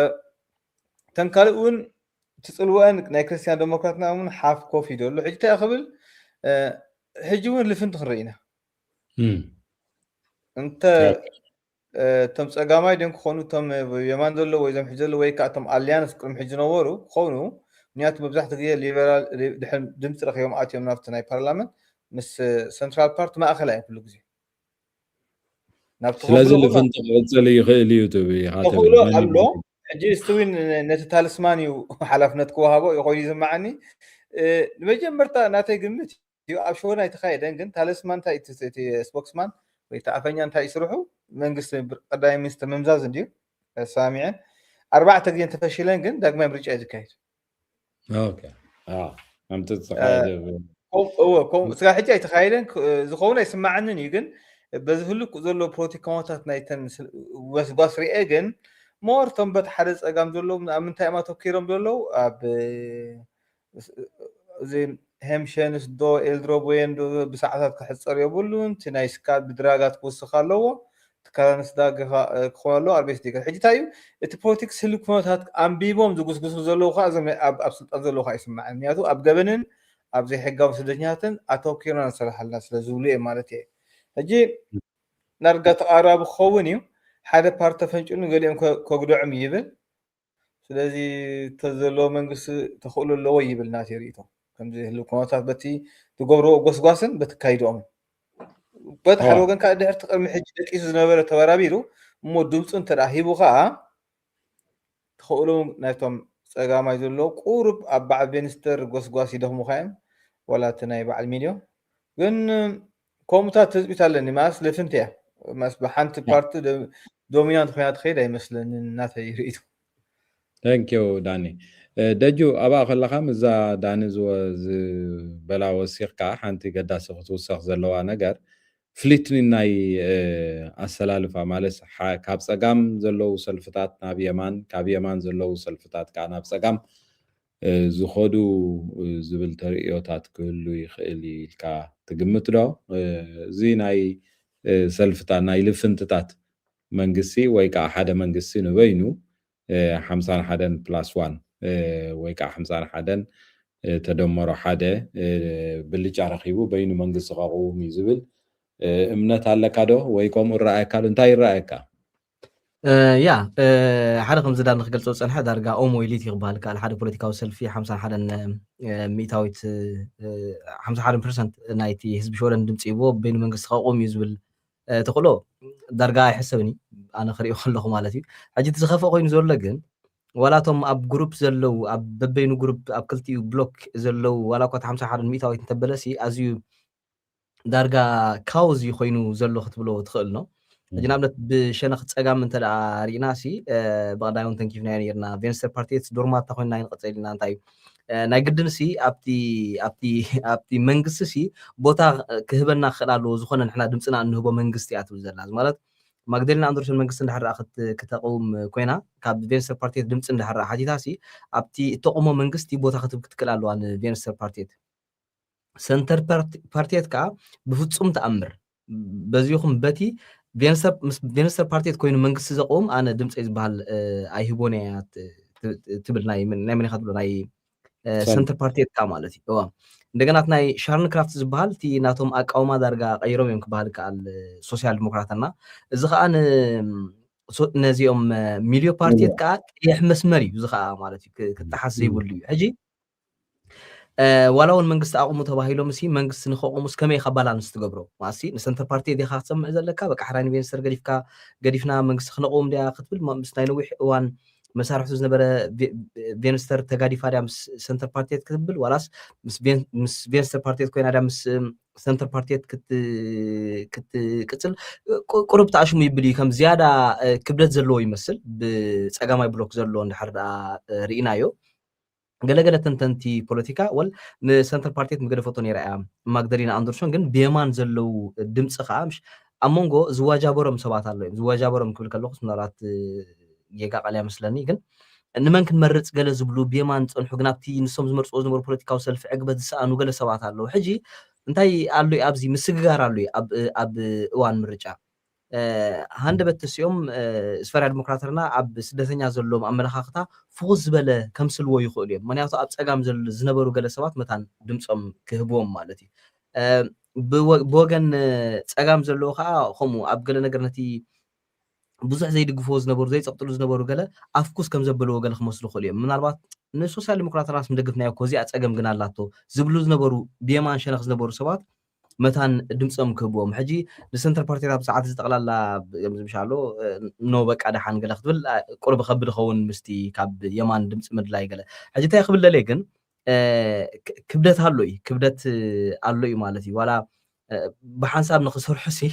እተን ካልእ እውን እቲ ጽልወአን ናይ ክርስትያን ዴሞክራትና እውን ሓፍ ኮፍ እዩ ዘሎ። ሕጂ እንታይ ክብል፣ እ፣ ሕጂ እውን ልፍንቲ ክንርኢ ኢና። እም። እንተ ኦኬ። እ፣ እቶም ጸጋማይ ድዮም ክኾኑ፣ እቶም የማን ዘለዉ ወይ እዞም ሕጂ ዘለዉ ወይ ከኣ እቶም ኣልያንስ ቅድሚ ሕጂ ዝነበሩ ክኾኑ፣ ምክንያቱ መብዛሕትኡ ግዜ ሊበራል ድሕሪ ድምፂ ረኺቦም ኣትዮም ናብቲ ናይ ፓርላመንት ምስ ሰንትራል ፓርቲ ማእኸል እዮም ኩሉ ግዜ ናብቲ ስለዚ ክቕብሉ ከለዉ ልፍንቲ ክቕፅል ይኽእል እዩ ትብል ኢኻ ተኽእሎ ትብል ኣሎ። ሕጂ ስቲዊን ነቲ ታልስማን እዩ ሓላፍነት ክወሃቦ እዩ ኮይኑ ዝመዓኒ። እ፣ ንመጀመርታ ናተይ ግምት እዩ ኣብ ሸወደን ኣይተኻየደን፣ ግን ታለስማን እንታይ እቲ እቲ ስፖክስማን ወይ እቲ ኣፈኛ እንታይ ይስርሑ መንግስቲ ብር- ቀዳማይ ሚኒስትር ምምዛዝ እንድዩ ሰማሚዐን ኣርባዕተ ግዜ እንተፈሽለን ግን ዳግማይ ምርጫ እዩ ዝካየድ። ኦኬ። ኣዎ፣ ከምቲ ዝተኻየደ ብ- ከም- እወ፣ ከም- ስጋ ሕጂ ኣይተኻየደን ክ- ዝኸውን ኣይስማዓንን እዩ፣ ግን በዚ ህልኩ ዘሎ ፖለቲካ ኩነታት ናይተን ስ- ጎስጓስ ርኤ ግን ሞር እቶም በቲ ሓደ ፀጋም ዘለዉ ኣብ ምንታይ እዮም ኣተኪሮም ዘለዉ ኣብ እዚ ሄምሸንስ ዶ ኤልድሮቦየን ዶ ብሰዓታት ክሕፀር የብሉን። እቲ ናይ ስካት ብድራጋት ክውስኽ ኣለዎ። እቲ ካራንስ ዳግ ክኾን ኣለዎ። ኣርቤስ ዲጋ ሕጂ እንታይ እዩ እቲ ፖለቲክስ ህልክ ኩነታት ኣንቢቦም ዝጉስጉሱ ዘለዉ ከዓ እዞም ኣብ ኣብ ስልጣን ዘለዉ ከዓ ይስምዓኒ። ምክንያቱ ኣብ ገበንን ኣብ ዘይሕጋዊ ስደተኛታትን ኣተኪሮና ንሰርሓልና ስለ ዝብሉ እዮም ማለት እየ። ሕጂ ናርጋ ተቓራቢ ክኸውን እዩ። ሓደ ፓርቲ ተፈንጭኑ ገሊኦም ከ- ከጉድዖም ይብል። ስለዚ ተዘለዎ መንግስቲ ተኽእሎ ኣለዎ ይብል ናተይ ርእይቶ። ከምዚ ህልው ኩነታት በቲ ዝገብርዎ ጎስጓስን በቲ ካይድኦምን በቲ ሓደ ዋ። ወገን ከዓ ድሕርቲ ቅድሚ ሕጂ ደቂሱ ዝነበረ ተበራቢሩ እሞ ድምፁ እንተ ደኣ ሂቡ ከዓ ተኽእሎ ናይቶም ፀጋማይ ዘሎ ቁሩብ ኣብ በዓል ቬንስተር ጎስጓስ ይደኽሙ ካዮም ዋላ እቲ ናይ በዓል ሚልዮን ግን ከምኡታት ትፅቢት ኣለኒ ማለት ልፍንቲ እያ ማለት ብሓንቲ ፓርቲ ዶ- ዶሚናንት ኮይና ትኸይድ ኣይመስለንን እናተይ ርእይቶ Thank you ዳኒ። ደጁ ኣብኣ ከለኻ ምዛ ዳኒ ዝበላ ወሲኽካ ሓንቲ ገዳሲ ክትውሰኽ ዘለዋ ነገር ፍሊትኒ ናይ ኣሰላልፋ ማለት ካብ ፀጋም ዘለዉ ሰልፍታት ናብ የማን ካብ የማን ዘለዉ ሰልፍታት ከዓ ናብ ፀጋም ዝኸዱ ዝብል ተርእዮታት ክህሉ ይኽእል ኢልካ ትግምት ዶ? እዚ ናይ ሰልፍታት ናይ ልፍንትታት መንግስቲ ወይ ከዓ ሓደ መንግስቲ ንበይኑ ሓምሳን ሓደን ፕላስ ዋን ወይ ከዓ ሓምሳን ሓደን ተደመሮ ሓደ ብልጫ ረኪቡ በይኑ መንግስቲ ከቕውም እዩ ዝብል እምነት ኣለካ ዶ? ወይ ከምኡ ይረኣየካ ዶ? እንታይ ይረኣየካ? ያ ሓደ ከምዚ ዳኒ ክገልፆ ዝፀንሐ ዳርጋ ኦሞ ኢሊት እዩ ክበሃል ይከኣል ሓደ ፖለቲካዊ ሰልፊ ሓምሳን ሓደን ሚእታዊት ሓምሳ ሓደን ፐርሰንት ናይቲ ህዝቢ ሽወደን ድምፂ ይቦ በይኑ መንግስቲ ከቕውም እዩ ዝብል ተኽእሎ ዳርጋ ኣይሕሰብን እዩ ኣነ ክሪኦ ከለኹ ማለት እዩ ሕጂ እቲ ዝኸፍኦ ኮይኑ ዘሎ ግን ዋላቶም ኣብ ግሩፕ ዘለዉ ኣብ በበይኑ ግሩፕ ኣብ ክልቲኡ ብሎክ ዘለዉ ዋላ እኳ ሓምሳ ሓደን ሚእታዊት እንተበለሲ ኣዝዩ ዳርጋ ካውዝ እዩ ኮይኑ ዘሎ ክትብሎ ትኽእል ነው ሕጂ ንኣብነት ብሸነኽ ፀጋም እንተ ሪእና ሲ ብቐዳይ እውን ተንኪፍናዮ ነርና ቬንስተር ፓርቲት ዶርማታ ኮይና ንቐፀል ኢና እንታይ እዩ ናይ ግድን ሲ ኣብቲ ኣብቲ ኣብቲ መንግስቲ ሲ ቦታ ክህበና ክኽእል ኣለዎ ዝኾነ ንሕና ድምፅና እንህቦ መንግስቲ እያ ትብል ዘላ ማለት ማግደሊና ኣንደርሶን መንግስቲ እንዳሕር ክትተቕውም ኮይና ካብ ቬንስተር ፓርቲት ድምፂ እንዳሕር ሓቲታ ሲ ኣብቲ እተቕሞ መንግስቲ ቦታ ክትብ ክትክእል ኣለዋ ንቬንስተር ፓርቲት ሰንተር ፓርቲት ከዓ ብፍፁም ተኣምር በዚኹም በቲ ቬንስተር ፓርቲት ኮይኑ መንግስቲ ዘቕውም ኣነ ድምፀይ ዝበሃል ኣይህቦን እያ ትብል ናይ መን ኢኻ ትብሎ ናይ ሰንተር ፓርቲት ከዓ ማለት እዩ እንደገና ናይ ሻርን ክራፍት ዝበሃል እቲ ናቶም ኣቃውማ ዳርጋ ቀይሮም እዮም ክበሃል ከኣል ሶሲያል ዲሞክራትና እዚ ከዓ ነዚኦም ሚልዮ ፓርቲት ከዓ ቀይሕ መስመር እዩ እዚ ከዓ ማለት እዩ ክጠሓስ ዘይብሉ እዩ ሕጂ ዋላ እውን መንግስቲ ኣቑሙ ተባሂሎም ሲ መንግስቲ ንኸቑሙስ ከመይ ኢኻ ባላንስ ትገብሮ ማሲ ንሰንተር ፓርቲ ዲኻ ክትሰምዕ ዘለካ በቃ ሕራይ ንቬንስተር ገዲፍካ ገዲፍና መንግስቲ ክነቑም ድያ ክትብል ምስ ናይ ነዊሕ እዋን መሳርሕቱ ዝነበረ ቬንስተር ተጋዲፋ ድያ ምስ ሰንተር ፓርቲት ክትብል ዋላስ ምስ ቬንስተር ፓርቲት ኮይና ድያ ምስ ሰንተር ፓርቲት ክትቅፅል ቁሩብ ተኣሽሙ ይብል እዩ ከም ዝያዳ ክብደት ዘለዎ ይመስል ብፀጋማይ ብሎክ ዘሎ እንድሕር ርኢናዮ ገለገለ ተንተንቲ ፖለቲካ ወል ንሰንተር ፓርቲት ምገደፈቶ ነይራ እያ ማግደሊና ኣንደርሶን ግን ብየማን ዘለዉ ድምፂ ከዓ ምሽ ኣብ መንጎ ዝዋጃበሮም ሰባት ኣሎ እዮም ዝዋጃበሮም ክብል ከለኩስ ምናልባት ጌጋ ቃል ይመስለኒ ግን ንመን ክንመርፅ ገለ ዝብሉ ብየማን ዝፀንሑ ግን ኣብቲ ንሶም ዝመርፅዎ ዝነበሩ ፖለቲካዊ ሰልፊ ዕግበት ዝሰኣኑ ገለ ሰባት ኣለዉ ሕጂ እንታይ ኣሎ ኣብዚ ምስግጋር ኣሎ ኣብ እዋን ምርጫ ሃንደበት ተሲኦም ስፈርያ ዲሞክራተርና ኣብ ስደተኛ ዘለዎም ኣመለኻኽታ ፍኹስ ዝበለ ከምስልዎ ይኽእሉ እዮም ምክንያቱ ኣብ ፀጋም ዝነበሩ ገለ ሰባት መታን ድምፆም ክህብዎም ማለት እዩ ብወ- ብወገን ጸጋም ዘለዉ ከዓ ከምኡ ኣብ ገለ ነገር ነቲ ብዙሕ ዘይድግፍዎ ዝነበሩ ዘይጸቕጥሉ ዝነበሩ ገለ ኣፍኩስ ከም ዘበልዎ ገለ ክመስሉ ክእሉ እዮም። ምናልባት ንሶሻል ዲሞክራትናስ ምደግፍናዮ እኮ እዚኣ ጸገም ግን ኣላቶ ዝብሉ ዝነበሩ ብየማን ሸነኽ ዝነበሩ ሰባት መታን ድምፆም ክህብዎም። ሕጂ ንሰንተር ፓርቲታት ኣብ ሰዓት እዚ ጠቕላላ ከምዚ ምሻሎ ኖ በቃ ደሓን ገለ ክትብል ቁርብ ከብድ ኸውን ምስቲ ካብ የማን ድምፂ ምድላይ ገለ። ሕጂ እንታይ ክብል ደልየ ግን ክብደት ኣሎ እዩ ክብደት ኣሎ እዩ ማለት እዩ ዋላ ብሓንሳብ ንክሰርሑ ሲ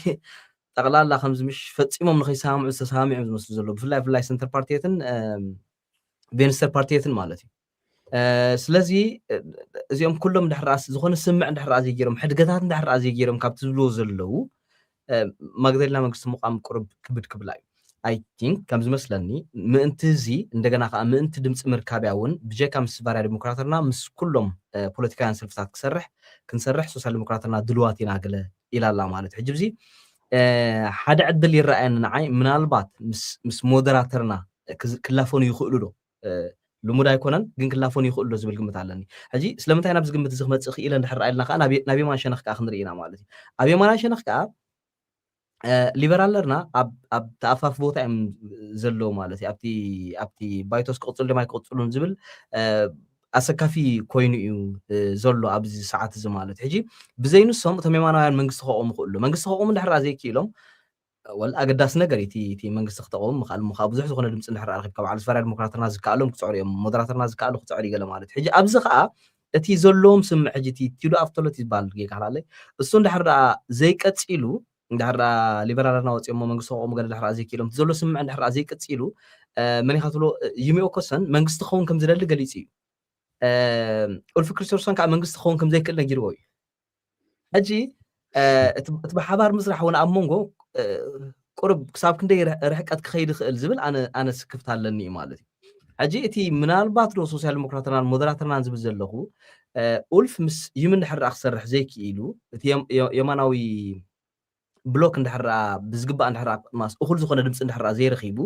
ጠቕላላ ከምዚ ምሽ ፈፂሞም ንከይሰማምዑ ዝተሰማሚዑ ዝመስሉ ዘሎ ብፍላይ ብፍላይ ሰንተር ፓርቲትን ቬንስተር ፓርቲትን ማለት እዩ ስለዚ እዚኦም ኩሎም ድሕር ራእሲ ዝኾነ ስምዕ ድሕር ራእሲ ገይሮም ሕድገታት ድሕር ራእሲ ገይሮም ካብቲ ዝብልዎ ዘለዉ ማግደልና መንግስቲ ምቋም ቁርብ ክብድ ክብላ እዩ I think ከም ዝመስለኒ ምእንቲ እዚ እንደገና ከዓ ምእንቲ ድምፂ ምርካብያ እውን ብጀካ ምስ ባርያ ዲሞክራተርና ምስ ኩሎም ፖለቲካውያን ሰልፍታት ክሰርሕ ክንሰርሕ ሶሻል ዲሞክራተርና ድልዋት ኢና ገለ ኢላላ ማለት ሕጂ ብዚ ሓደ ዕድል ይረኣየኒ ንዓይ ምናልባት ምስ ሞደራተርና ክላፈኑ ይኽእሉ ዶ ልሙድ ኣይኮነን ግን ክላፈኑ ይኽእሉ ዶ ዝብል ግምት ኣለኒ ሕጂ ስለምንታይ ናብዚ ግምት እዚ ክመፅእ ክኢለ እንድሕር ኢልና ከዓ ናብ የማን ሸነኽ ከዓ ክንርኢ ኢና ማለት እዩ ኣብ የማናይ ሸነኽ ከዓ ሊበራል ኣለርና ኣብ ተኣፋፍ ቦታ እዮም ዘለዉ ማለት እዩ ኣብቲ ባይቶስ ክቕፅሉ ድማ ኣይክቕፅሉን ዝብል ኣሰካፊ ኮይኑ እዩ ዘሎ ኣብዚ ሰዓት እዚ ማለት ሕጂ ብዘይ ንሶም እቶም የማናውያን መንግስቲ ከቆሙ ክእሉ መንግስቲ ከቆሙ እንድሕር ዘይክኢሎም ወል ኣገዳሲ ነገር እቲ እቲ መንግስቲ ክተቆም ምኽኣል ምኻ ብዙሕ ዝኾነ ድምፂ እንድሕር ኣረኪብካ በዓል ዝፈርያ ዲሞክራተርና ዝከኣሎም ክፅዕሩ እዮም ሞደራተርና ዝከኣሉ ክፅዕሩ ይገለ ማለት ሕጂ ኣብዚ ከዓ እቲ ዘለዎም ስምዕ ሕጂ እቲ ቲሉ ኣፍተሎት ይበሃል ጌጋ ሓላለይ እሱ እንድሕር ደኣ ዘይቀፂሉ እንድሕር ደኣ ሊበራላትና ወፂኦሞ መንግስቲ ከቆሙ ገለ ድሕር ዘይክኢሎም እቲ ዘሎ ስምዕ እንድሕር ዘይቀፂሉ መን ኢኻ ትብሎ ዩሚኦ ኮሰን መንግስቲ ክኸውን ከም ዝደሊ ገሊፁ እዩ ኡልፍ ክሪስተርሶን ከዓ መንግስቲ ክኸውን ከም ዘይክእል ነጊርዎ እዩ ሕጂ እቲ ብሓባር ምስራሕ እውን ኣብ መንጎ ቁርብ ክሳብ ክንደይ ርሕቀት ክኸይድ ይኽእል ዝብል ኣነ ስክፍት ኣለኒ እዩ ማለት እዩ ሕጂ እቲ ምናልባት ዶ ሶሲያል ዲሞክራተርናን ሞደራተርናን ዝብል ዘለኹ ኡልፍ ምስ ይምን ድሕር ክሰርሕ ዘይክኢሉ እቲ የማናዊ ብሎክ እንድሕር ብዝግባእ እንድሕር ቅጥማስ እኹል ዝኾነ ድምፂ እንድሕር ዘይረኺቡ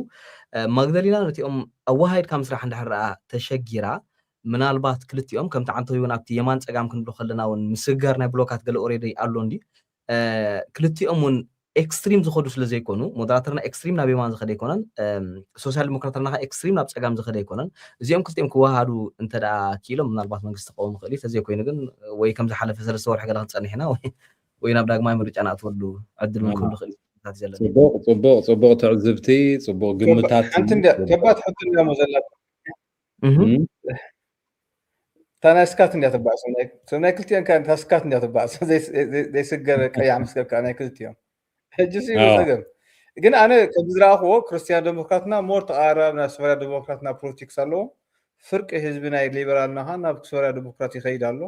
ማግደሊና ነቲኦም ኣዋሃይድካ ምስራሕ እንድሕር ተሸጊራ ምናልባት ክልቲኦም ከምቲ ዓንተው እውን ኣብቲ የማን ፀጋም ክንብሎ ከለና እውን ምስግጋር ናይ ብሎካት ገለ ኦሬዲ ኣሎ እንዲ ክልቲኦም እውን ኤክስትሪም ዝኸዱ ስለ ዘይኮኑ ሞደራተርና ኤክስትሪም ናብ የማን ዝኸደ ኣይኮነን ሶሻል ዲሞክራተርና ኤክስትሪም ናብ ፀጋም ዝኸደ ኣይኮነን እዚኦም ክልቲኦም ክወሃዱ እንተ ክኢሎም ምናልባት መንግስቲ ክኸውን ይኽእል እዩ ተዘይኮይኑ ግን ወይ ከም ዝሓለፈ ሰለስተ ወርሒ ገለ ክንፀንሕ ኢና ወይ ናብ ዳግማይ ምርጫ ንኣትወሉ ዕድል እውን ክህሉ ይኽእል እዩ ዘለኒ ፅቡቅ ፅቡቅ ፅቡቅ ትዕዝብቲ ፅቡቅ ግምታት ሓንቲ እንዲያ ከባድ ሕቶ እንዲያ ዘላ እታ ናይ ስካት እንዲያ ትባዕሶ ናይ ክልቲኦን ከ እታ ስካት እንዲያ ትባዕሶ ዘይስገር ቀያሕ መስገር ከዓ ናይ ክልቲኦም ሕጂ ሲ ጸገም ግን ኣነ ከም ዝረኣኽዎ ክርስትያን ዴሞክራትና ሞር ተቃራብ ናይ ስፈራ ዴሞክራትና ፖለቲክስ ኣለዎም ፍርቂ ህዝቢ ናይ ሊበራልና ከዓ ናብ ስፈራ ዴሞክራት ይኸይድ ኣሎ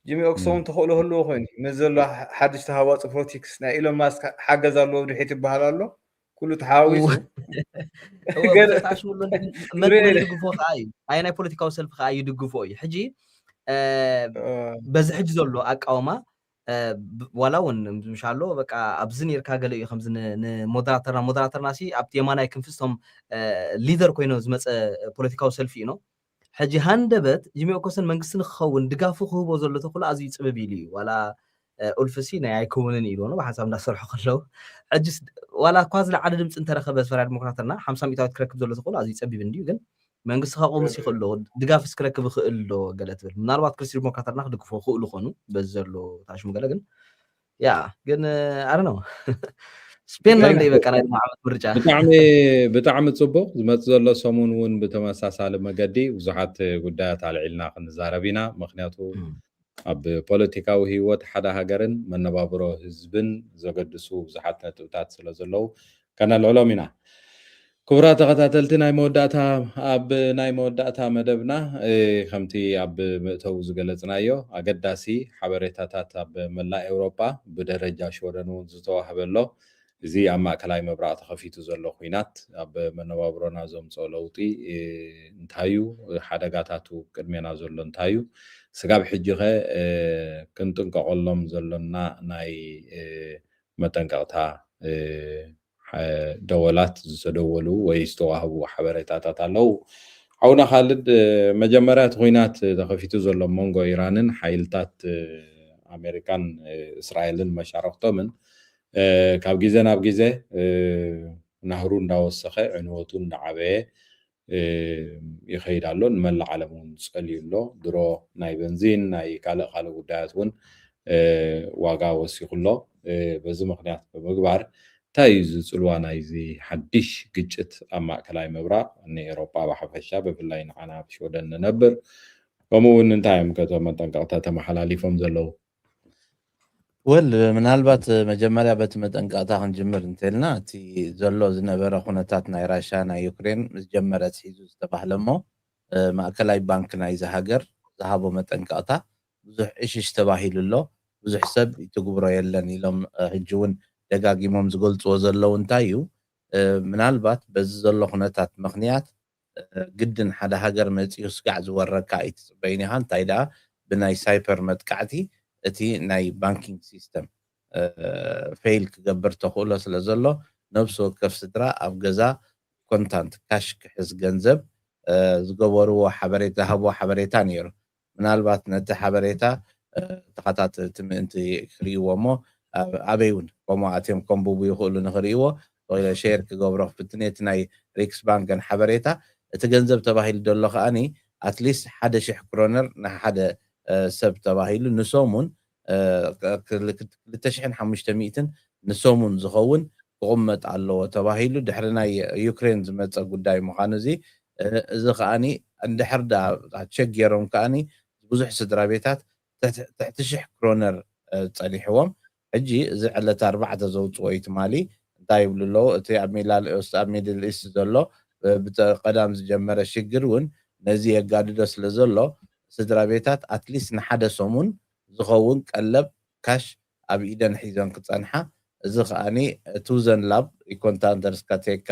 ጂሚ ኦክሶን ተኽእሎ ህልዎ ኮይኑ ምስ ዘሎ ሓድሽ ተሃዋፂ ፖለቲክስ ናይ ኢሎን ማስክ ሓገዝ ኣለዎ ድሒት ይበሃል ኣሎ ኩሉ ተሓዋዊሱ መን ይድግፎ ከዓ እዩ ኣየናይ ፖለቲካዊ ሰልፊ ከዓ ይድግፎ እዩ ሕጂ በዚ ሕጂ ዘሎ ኣቃውማ ዋላ እውን ምሻሎ በቃ ኣብዚ ነርካ ገለ እዩ ከምዚ ንሞደራተርና ሞደራተርና ሲ ኣብቲ የማናይ ክንፍስቶም ሊደር ኮይኖ ዝመፀ ፖለቲካዊ ሰልፊ እዩ ነው ሕጂ ሃንደበት ጂሚ ኦኮሰን መንግስቲ ንክኸውን ድጋፉ ክህቦ ዘሎ ተኽእሎ ኣዝዩ ፅብብ ኢሉ እዩ ዋላ ኡልፍሲ ናይ ኣይከውንን ኢሉ ነው ብሓንሳብ እንዳሰርሑ ከለዉ ሕጂ ዋላ እኳ ዝለዓለ ድምፂ እንተረኸበ ስፈራ ዲሞክራተርና ሓምሳ ሚእታዊት ክረክብ ዘሎ ተኽእሎ ኣዝዩ ፀቢብ እንድዩ ግን መንግስቲ ከቆምስ ይኽእል ዶ ድጋፍስ ክረክብ ይኽእል ዶ ገለ ትብል ምናልባት ክርስቲ ዲሞክራተርና ክድግፎ ክእሉ ኮኑ በዚ ዘሎ ታሽሙ ገለ ግን ያ ግን ኣረ ነው ስፔን ና እንደ በቃ ናይ ዓመት ምርጫ ብጣዕሚ ብጣዕሚ ፅቡቅ ዝመፅ ዘሎ ሰሙን እውን ብተመሳሳሊ መገዲ ብዙሓት ጉዳያት ኣልዒልና ክንዛረብ ኢና ምክንያቱ ኣብ ፖለቲካዊ ህይወት ሓደ ሃገርን መነባብሮ ህዝብን ዘገድሱ ብዙሓት ነጥብታት ስለ ዘለዉ ከነልዕሎም ኢና ክቡራት ተኸታተልቲ ናይ መወዳእታ ኣብ ናይ መወዳእታ መደብና ከምቲ ኣብ ምእተው ዝገለፅናዮ ኣገዳሲ ሓበሬታታት ኣብ መላእ ኤውሮጳ ብደረጃ ሽወደን እውን ዝተዋህበ ኣሎ እዚ ኣብ ማእከላይ ምብራቕ ተኸፊቱ ዘሎ ኲናት ኣብ መነባብሮና ዘምፅኦ ለውጢ እንታይ እዩ ሓደጋታቱ ቅድሜና ዘሎ እንታይ እዩ ስጋብ ሕጂ ኸ ክንጥንቀቐሎም ዘሎና ናይ መጠንቀቕታ ደወላት ዝተደወሉ ወይ ዝተዋህቡ ሓበሬታታት ኣለዉ ሓውና ካልድ መጀመርያ እቲ ኩናት ተኸፊቱ ዘሎ መንጎ ኢራንን ሓይልታት ኣሜሪካን እስራኤልን መሻረክቶምን ካብ ግዜ ናብ ግዜ ናህሩ እንዳወሰኸ ዕንወቱ እንዳዓበየ ይኸይድ ኣሎ። ንመላእ ዓለም እውን ጸልዩ ኣሎ። ድሮ ናይ በንዚን ናይ ካልእ ካልእ ጉዳያት እውን ዋጋ ወሲኹ ኣሎ። በዚ ምክንያት ብምግባር እንታይ እዩ እዚ ጽልዋ ናይዚ ሓድሽ ግጭት ኣብ ማእከላይ ምብራቕ ንኤሮጳ ብሓፈሻ ብፍላይ ንዓና ኣብ ሽወደን ንነብር ከምኡ እውን እንታይ እዮም ከቶም መጠንቀቕታ ተመሓላሊፎም ዘለዉ? ወል ምናልባት መጀመርያ በቲ መጠንቀቕታ ክንጅምር እንተልና እቲ ዘሎ ዝነበረ ኩነታት ናይ ራሻ ናይ ዩክሬን ምስ ጀመረ ሒዙ ዝተባህለ እሞ ማእከላይ ባንክ ናይዚ ሃገር ዝሃቦ መጠንቀቕታ ብዙሕ እሽሽ ተባሂሉ ኣሎ። ብዙሕ ሰብ ይትግብሮ የለን ኢሎም ሕጂ እውን ደጋጊሞም ዝገልፅዎ ዘለዉ እንታይ እዩ ምናልባት በዚ ዘሎ ኩነታት ምክንያት ግድን ሓደ ሃገር መፂኡ ስጋዕ ዝወረካ ኣይትፅበይን ኢኻ እንታይ ደኣ ብናይ ሳይፐር መጥቃዕቲ እቲ ናይ ባንኪንግ ሲስተም ፌይል ክገብር ተኽእሎ ስለ ዘሎ ነብሲ ወከፍ ስድራ ኣብ ገዛ ኮንታንት ካሽ ክሕዝ ገንዘብ ዝገበርዎ ሓበሬታ ዝሃብዎ ሓበሬታ ነይሩ ምናልባት ነቲ ሓበሬታ ተኸታተልቲ ምእንቲ ክርእይዎ እሞ ኣበይ እውን ከምኡ ኣትዮም ከንብቡ ይኽእሉ ንክርእይዎ ተባሂለ ሼር ክገብሮ ክፍትን እቲ ናይ ሪክስ ባንክን ሓበሬታ እቲ ገንዘብ ተባሂሉ ዘሎ ከዓኒ ኣትሊስት ሓደ ሽሕ ክሮነር ንሓደ ሰብ ተባሂሉ ንሰሙን ክልተ ሽሕን ሓሙሽተ ሚእትን ንሰሙን ዝኸውን ክቕመጥ ኣለዎ ተባሂሉ ድሕሪ ናይ ዩክሬን ዝመፀ ጉዳይ ምዃኑ እዚ እዚ ከዓኒ እንድሕር ዳ ቸክ ገይሮም ከዓኒ ብዙሕ ስድራ ቤታት ትሕቲ ሽሕ ክሮነር ፀኒሕዎም ሕጂ እዚ ዕለት ኣርባዕተ ዘውፅኦ እዩ ትማሊ እንታይ ይብሉ ኣለዉ እቲ ኣብ ሚላልኦስ ኣብ ሚድል ኢስት ዘሎ ብቀዳም ዝጀመረ ሽግር እውን ነዚ የጋድዶ ስለ ዘሎ ስድራ ቤታት ኣትሊስት ንሓደ ሰሙን ዝኸውን ቀለብ ካሽ ኣብ ኢደን ሒዘን ክፀንሓ እዚ ከዓኒ ቱዘን ላብ ኢኮንታንደርስ ካቴካ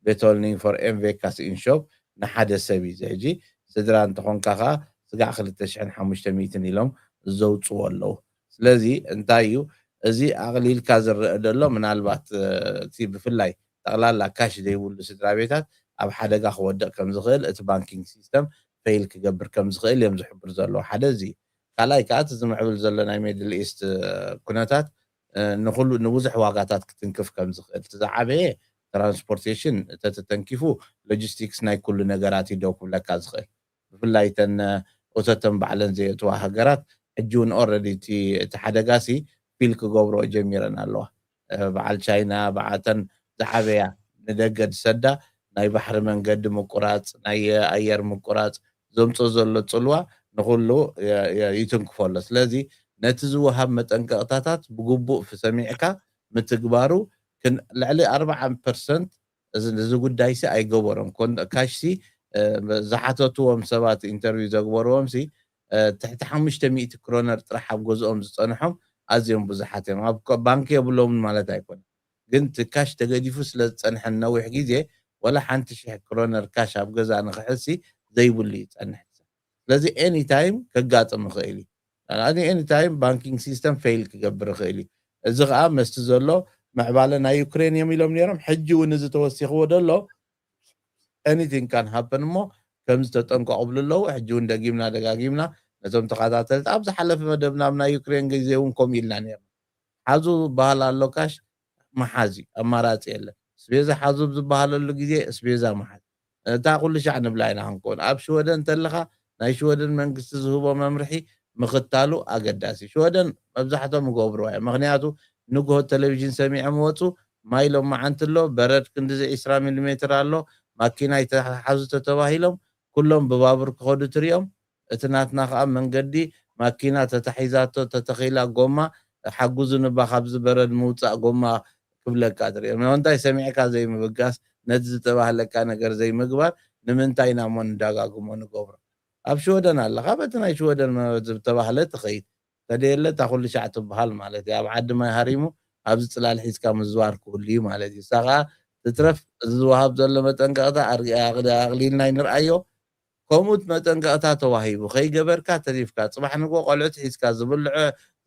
ቤቶልኒንግ ፎር ኤምቬካስ ኢንሾፕ ንሓደ ሰብ እዩ ሕጂ ስድራ እንተኾንካ ከዓ ስጋዕ ክልተ ሽሕን ሓሙሽተ ሚእትን ኢሎም ዘውፅዎ ኣለዉ ስለዚ እንታይ እዩ እዚ ኣቕሊልካ ዝረአ ዘሎ ምናልባት እቲ ብፍላይ ጠቕላላ ካሽ ዘይብሉ ስድራ ቤታት ኣብ ሓደጋ ክወድቕ ከም ዝኽእል እቲ ባንኪንግ ሲስተም ፌይል ክገብር ከም ዝኽእል እዮም ዝሕብር ዘለዉ ሓደ እዚ ካልኣይ ከዓ እቲ ዝምዕብል ዘሎ ናይ ሚድል ኢስት ኩነታት ንኩሉ ንብዙሕ ዋጋታት ክትንክፍ ከም ዝኽእል እቲ ዝዓበየ ትራንስፖርቴሽን ተተተንኪፉ ሎጂስቲክስ ናይ ኩሉ ነገራት እዩ ደው ክብለካ ዝኽእል ብፍላይ ተን ኦተተን ባዕለን ዘየእትዋ ሃገራት ሕጂ እውን ኦረዲ እቲ ሓደጋ ሲ ፊል ክገብርኦ ጀሚረን ኣለዋ በዓል ቻይና በዓተን ዝዓበያ ንደገ ዝሰዳ ናይ ባሕሪ መንገዲ ምቁራፅ ናይ ኣየር ምቁራፅ ዘምፅኦ ዘሎ ፅልዋ ንኩሉ ይትንክፎ ኣሎ ስለዚ ነቲ ዝወሃብ መጠንቀቕታታት ብግቡእ ሰሚዕካ ምትግባሩ ልዕሊ ኣርባዓ ፐርሰንት እዚ ጉዳይ ሲ ኣይገበሮም ካሽ ሲ ዝሓተትዎም ሰባት ኢንተርቪው ዘግበርዎም ሲ ትሕቲ ሓሙሽተ ሚእቲ ክሮነር ጥራሕ ኣብ ገዝኦም ዝፀንሖም ኣዝዮም ብዙሓት እዮም ኣብ ባንክ የብሎምን ማለት ኣይኮነ ግን ትካሽ ተገዲፉ ስለ ዝፀንሐን ነዊሕ ግዜ ወላ ሓንቲ ሽሕ ክሮነር ካሽ ኣብ ገዛ ንክሕሲ ዘይብሉ ይፀንሕ ስለዚ ኤኒታይም ከጋጥም ይኽእል እዩ ኤኒታይም ባንኪንግ ሲስተም ፌይል ክገብር ይኽእል እዩ እዚ ከዓ መስቲ ዘሎ ምዕባለ ናይ ዩክሬን እዮም ኢሎም ነይሮም ሕጂ እውን እዚ ተወሲኽዎ ደሎ anything can happen እሞ ከምዚ ተጠንቀቑ ብሉ ኣለዉ ሕጂ እውን ደጊምና ደጋጊምና ነቶም ተኸታተልቲ ኣብ ዝሓለፈ መደብና ኣብ ናይ ዩክሬን ግዜ እውን ከምኡ ኢልና ነርና ሓዙ ዝበሃል ኣሎ ካሽ ምሓዝ እዩ ኣማራፂ የለን ስቤዛ ሓዙ ዝበሃለሉ ግዜ ስቤዛ ምሓዝ እታ ኩሉ ሻዕ ንብላ ኢና ክንከውን ኣብ ሽወደን እንተለካ ናይ ሽወደን መንግስቲ ዝህቦ መምርሒ ምኽታሉ ኣገዳሲ ሽወደን መብዛሕቶም ይገብርዋ እዮም ምክንያቱ ንግሆ ቴሌቪዥን ሰሚዖም ወፁ ማይ ሎም መዓንቲ ኣሎ በረድ ክንዲዚ ዒስራ ሚሊሜትር ኣሎ ማኪና ይተሓዙ ተተባሂሎም ኩሎም ብባቡር ክኸዱ ትሪኦም እቲ ናትና ከዓ መንገዲ ማኪና ተታሒዛቶ ተተኺላ ጎማ ሓጉዙ ንባ ካብዚ በረድ ምውፃእ ጎማ ክብለካ ትሪኦ ምንታይ ሰሚዕካ ዘይምብጋስ ነቲ ዝተባህለካ ነገር ዘይምግባር ንምንታይ ኢና እሞ ንዳጋግሞ ንገብሮ ኣብ ሽወደን ኣለካ በቲ ናይ ሽወደን ዝተባህለ ትኸይድ ተደየለ እታ ኩሉ ሻዕ ትበሃል ማለት እዩ ኣብ ዓዲ ማይ ሃሪሙ ኣብዚ ፅላል ሒዝካ ምዝዋር ክህሉ እዩ ማለት እዩ እሳ ከዓ ትትረፍ እዚ ዝወሃብ ዘሎ መጠንቀቕታ ኣቕሊልና ይንርኣዮ ከምኡት መጠንቀቕታ ተዋሂቡ ከይገበርካ ተሪፍካ ፅባሕ ንጎ ቆልዑት ሒዝካ ዝብልዖ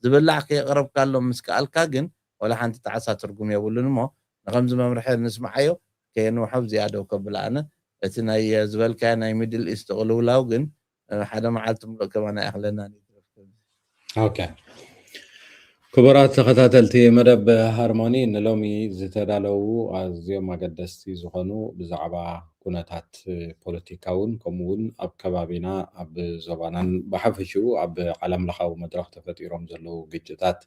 ዝብላዕ ከየቕረብካሎም ምስ ከኣልካ ግን ወላ ሓንቲ ጣዕሳ ትርጉም የብሉን እሞ ንከምዚ መምርሒ ንስምዓዮ ከየንውሖ ዝያደው ከብል ኣነ እቲ ናይ ዝበልካዮ ናይ ሚድል ኢስት ቅልውላው ግን ሓደ መዓልቲ ምሉእ ከማና ይኣኽለና ኦኬ ክቡራት ተኸታተልቲ መደብ ሃርሞኒ፣ ንሎሚ ዝተዳለዉ ኣዝዮም ኣገደስቲ ዝኾኑ ብዛዕባ ኩነታት ፖለቲካውን ከምኡ እውን ኣብ ከባቢና ኣብ ዞባናን ብሓፈሽኡ ኣብ ዓለም ለኻዊ መድረኽ ተፈጢሮም ዘለዉ ግጭታት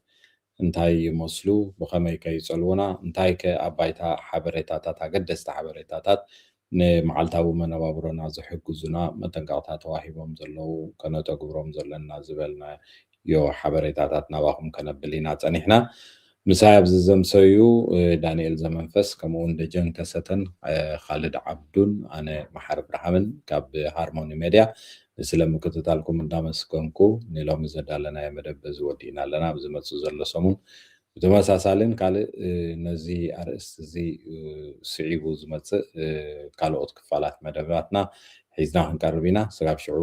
እንታይ ይመስሉ፣ ብኸመይ ከ ይጸልዉና፣ እንታይ ከ ኣብ ባይታ ሓበሬታታት ኣገደስቲ ሓበሬታታት ንመዓልታዊ መነባብሮና ዝሕግዙና መጠንቀቕታ ተዋሂቦም ዘለዉ ከነተግብሮም ዘለና ዝበልናዮ ሓበሬታታት ናባኹም ከነብል ኢና ጸኒሕና። ምሳይ ኣብዚ ዘምሰዩ ዳንኤል ዘመንፈስ ከምኡውን ደጀን ከሰተን ካልድ ዓብዱን ኣነ መሓር ብርሃምን ካብ ሃርሞኒ ሜድያ ስለ ምክትታልኩም እንዳመስገንኩ ንሎሚ ዘዳለናዮ መደብ በዚ ወዲእና ኣለና። ኣብ ዝመጽእ ዘሎ ሰሙን ብተመሳሳልን ካልእ ነዚ ኣርእስቲ እዚ ስዒቡ ዝመጽእ ካልኦት ክፋላት መደባትና ሒዝና ክንቀርብ ኢና። ስጋብ ሽዑ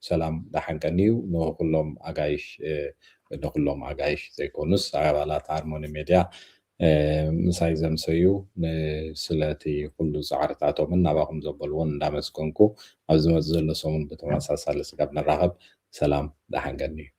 ሰላም ደሓን ቀንዩ። ንኩሎም ኣጋይሽ ንኩሎም ኣጋይሽ ዘይኮኑስ ኣባላት ሃርሞኒ ሜድያ ምሳይ ዘምሰዩ ስለቲ ኩሉ ጻዕርታቶምን ናባኹም ዘበልዎን እንዳመስገንኩ ኣብ ዝመጽእ ዘሎ ሰሙን ብተመሳሳሊ ስጋብ ንራኸብ ሰላም ደሓን ቀንዩ።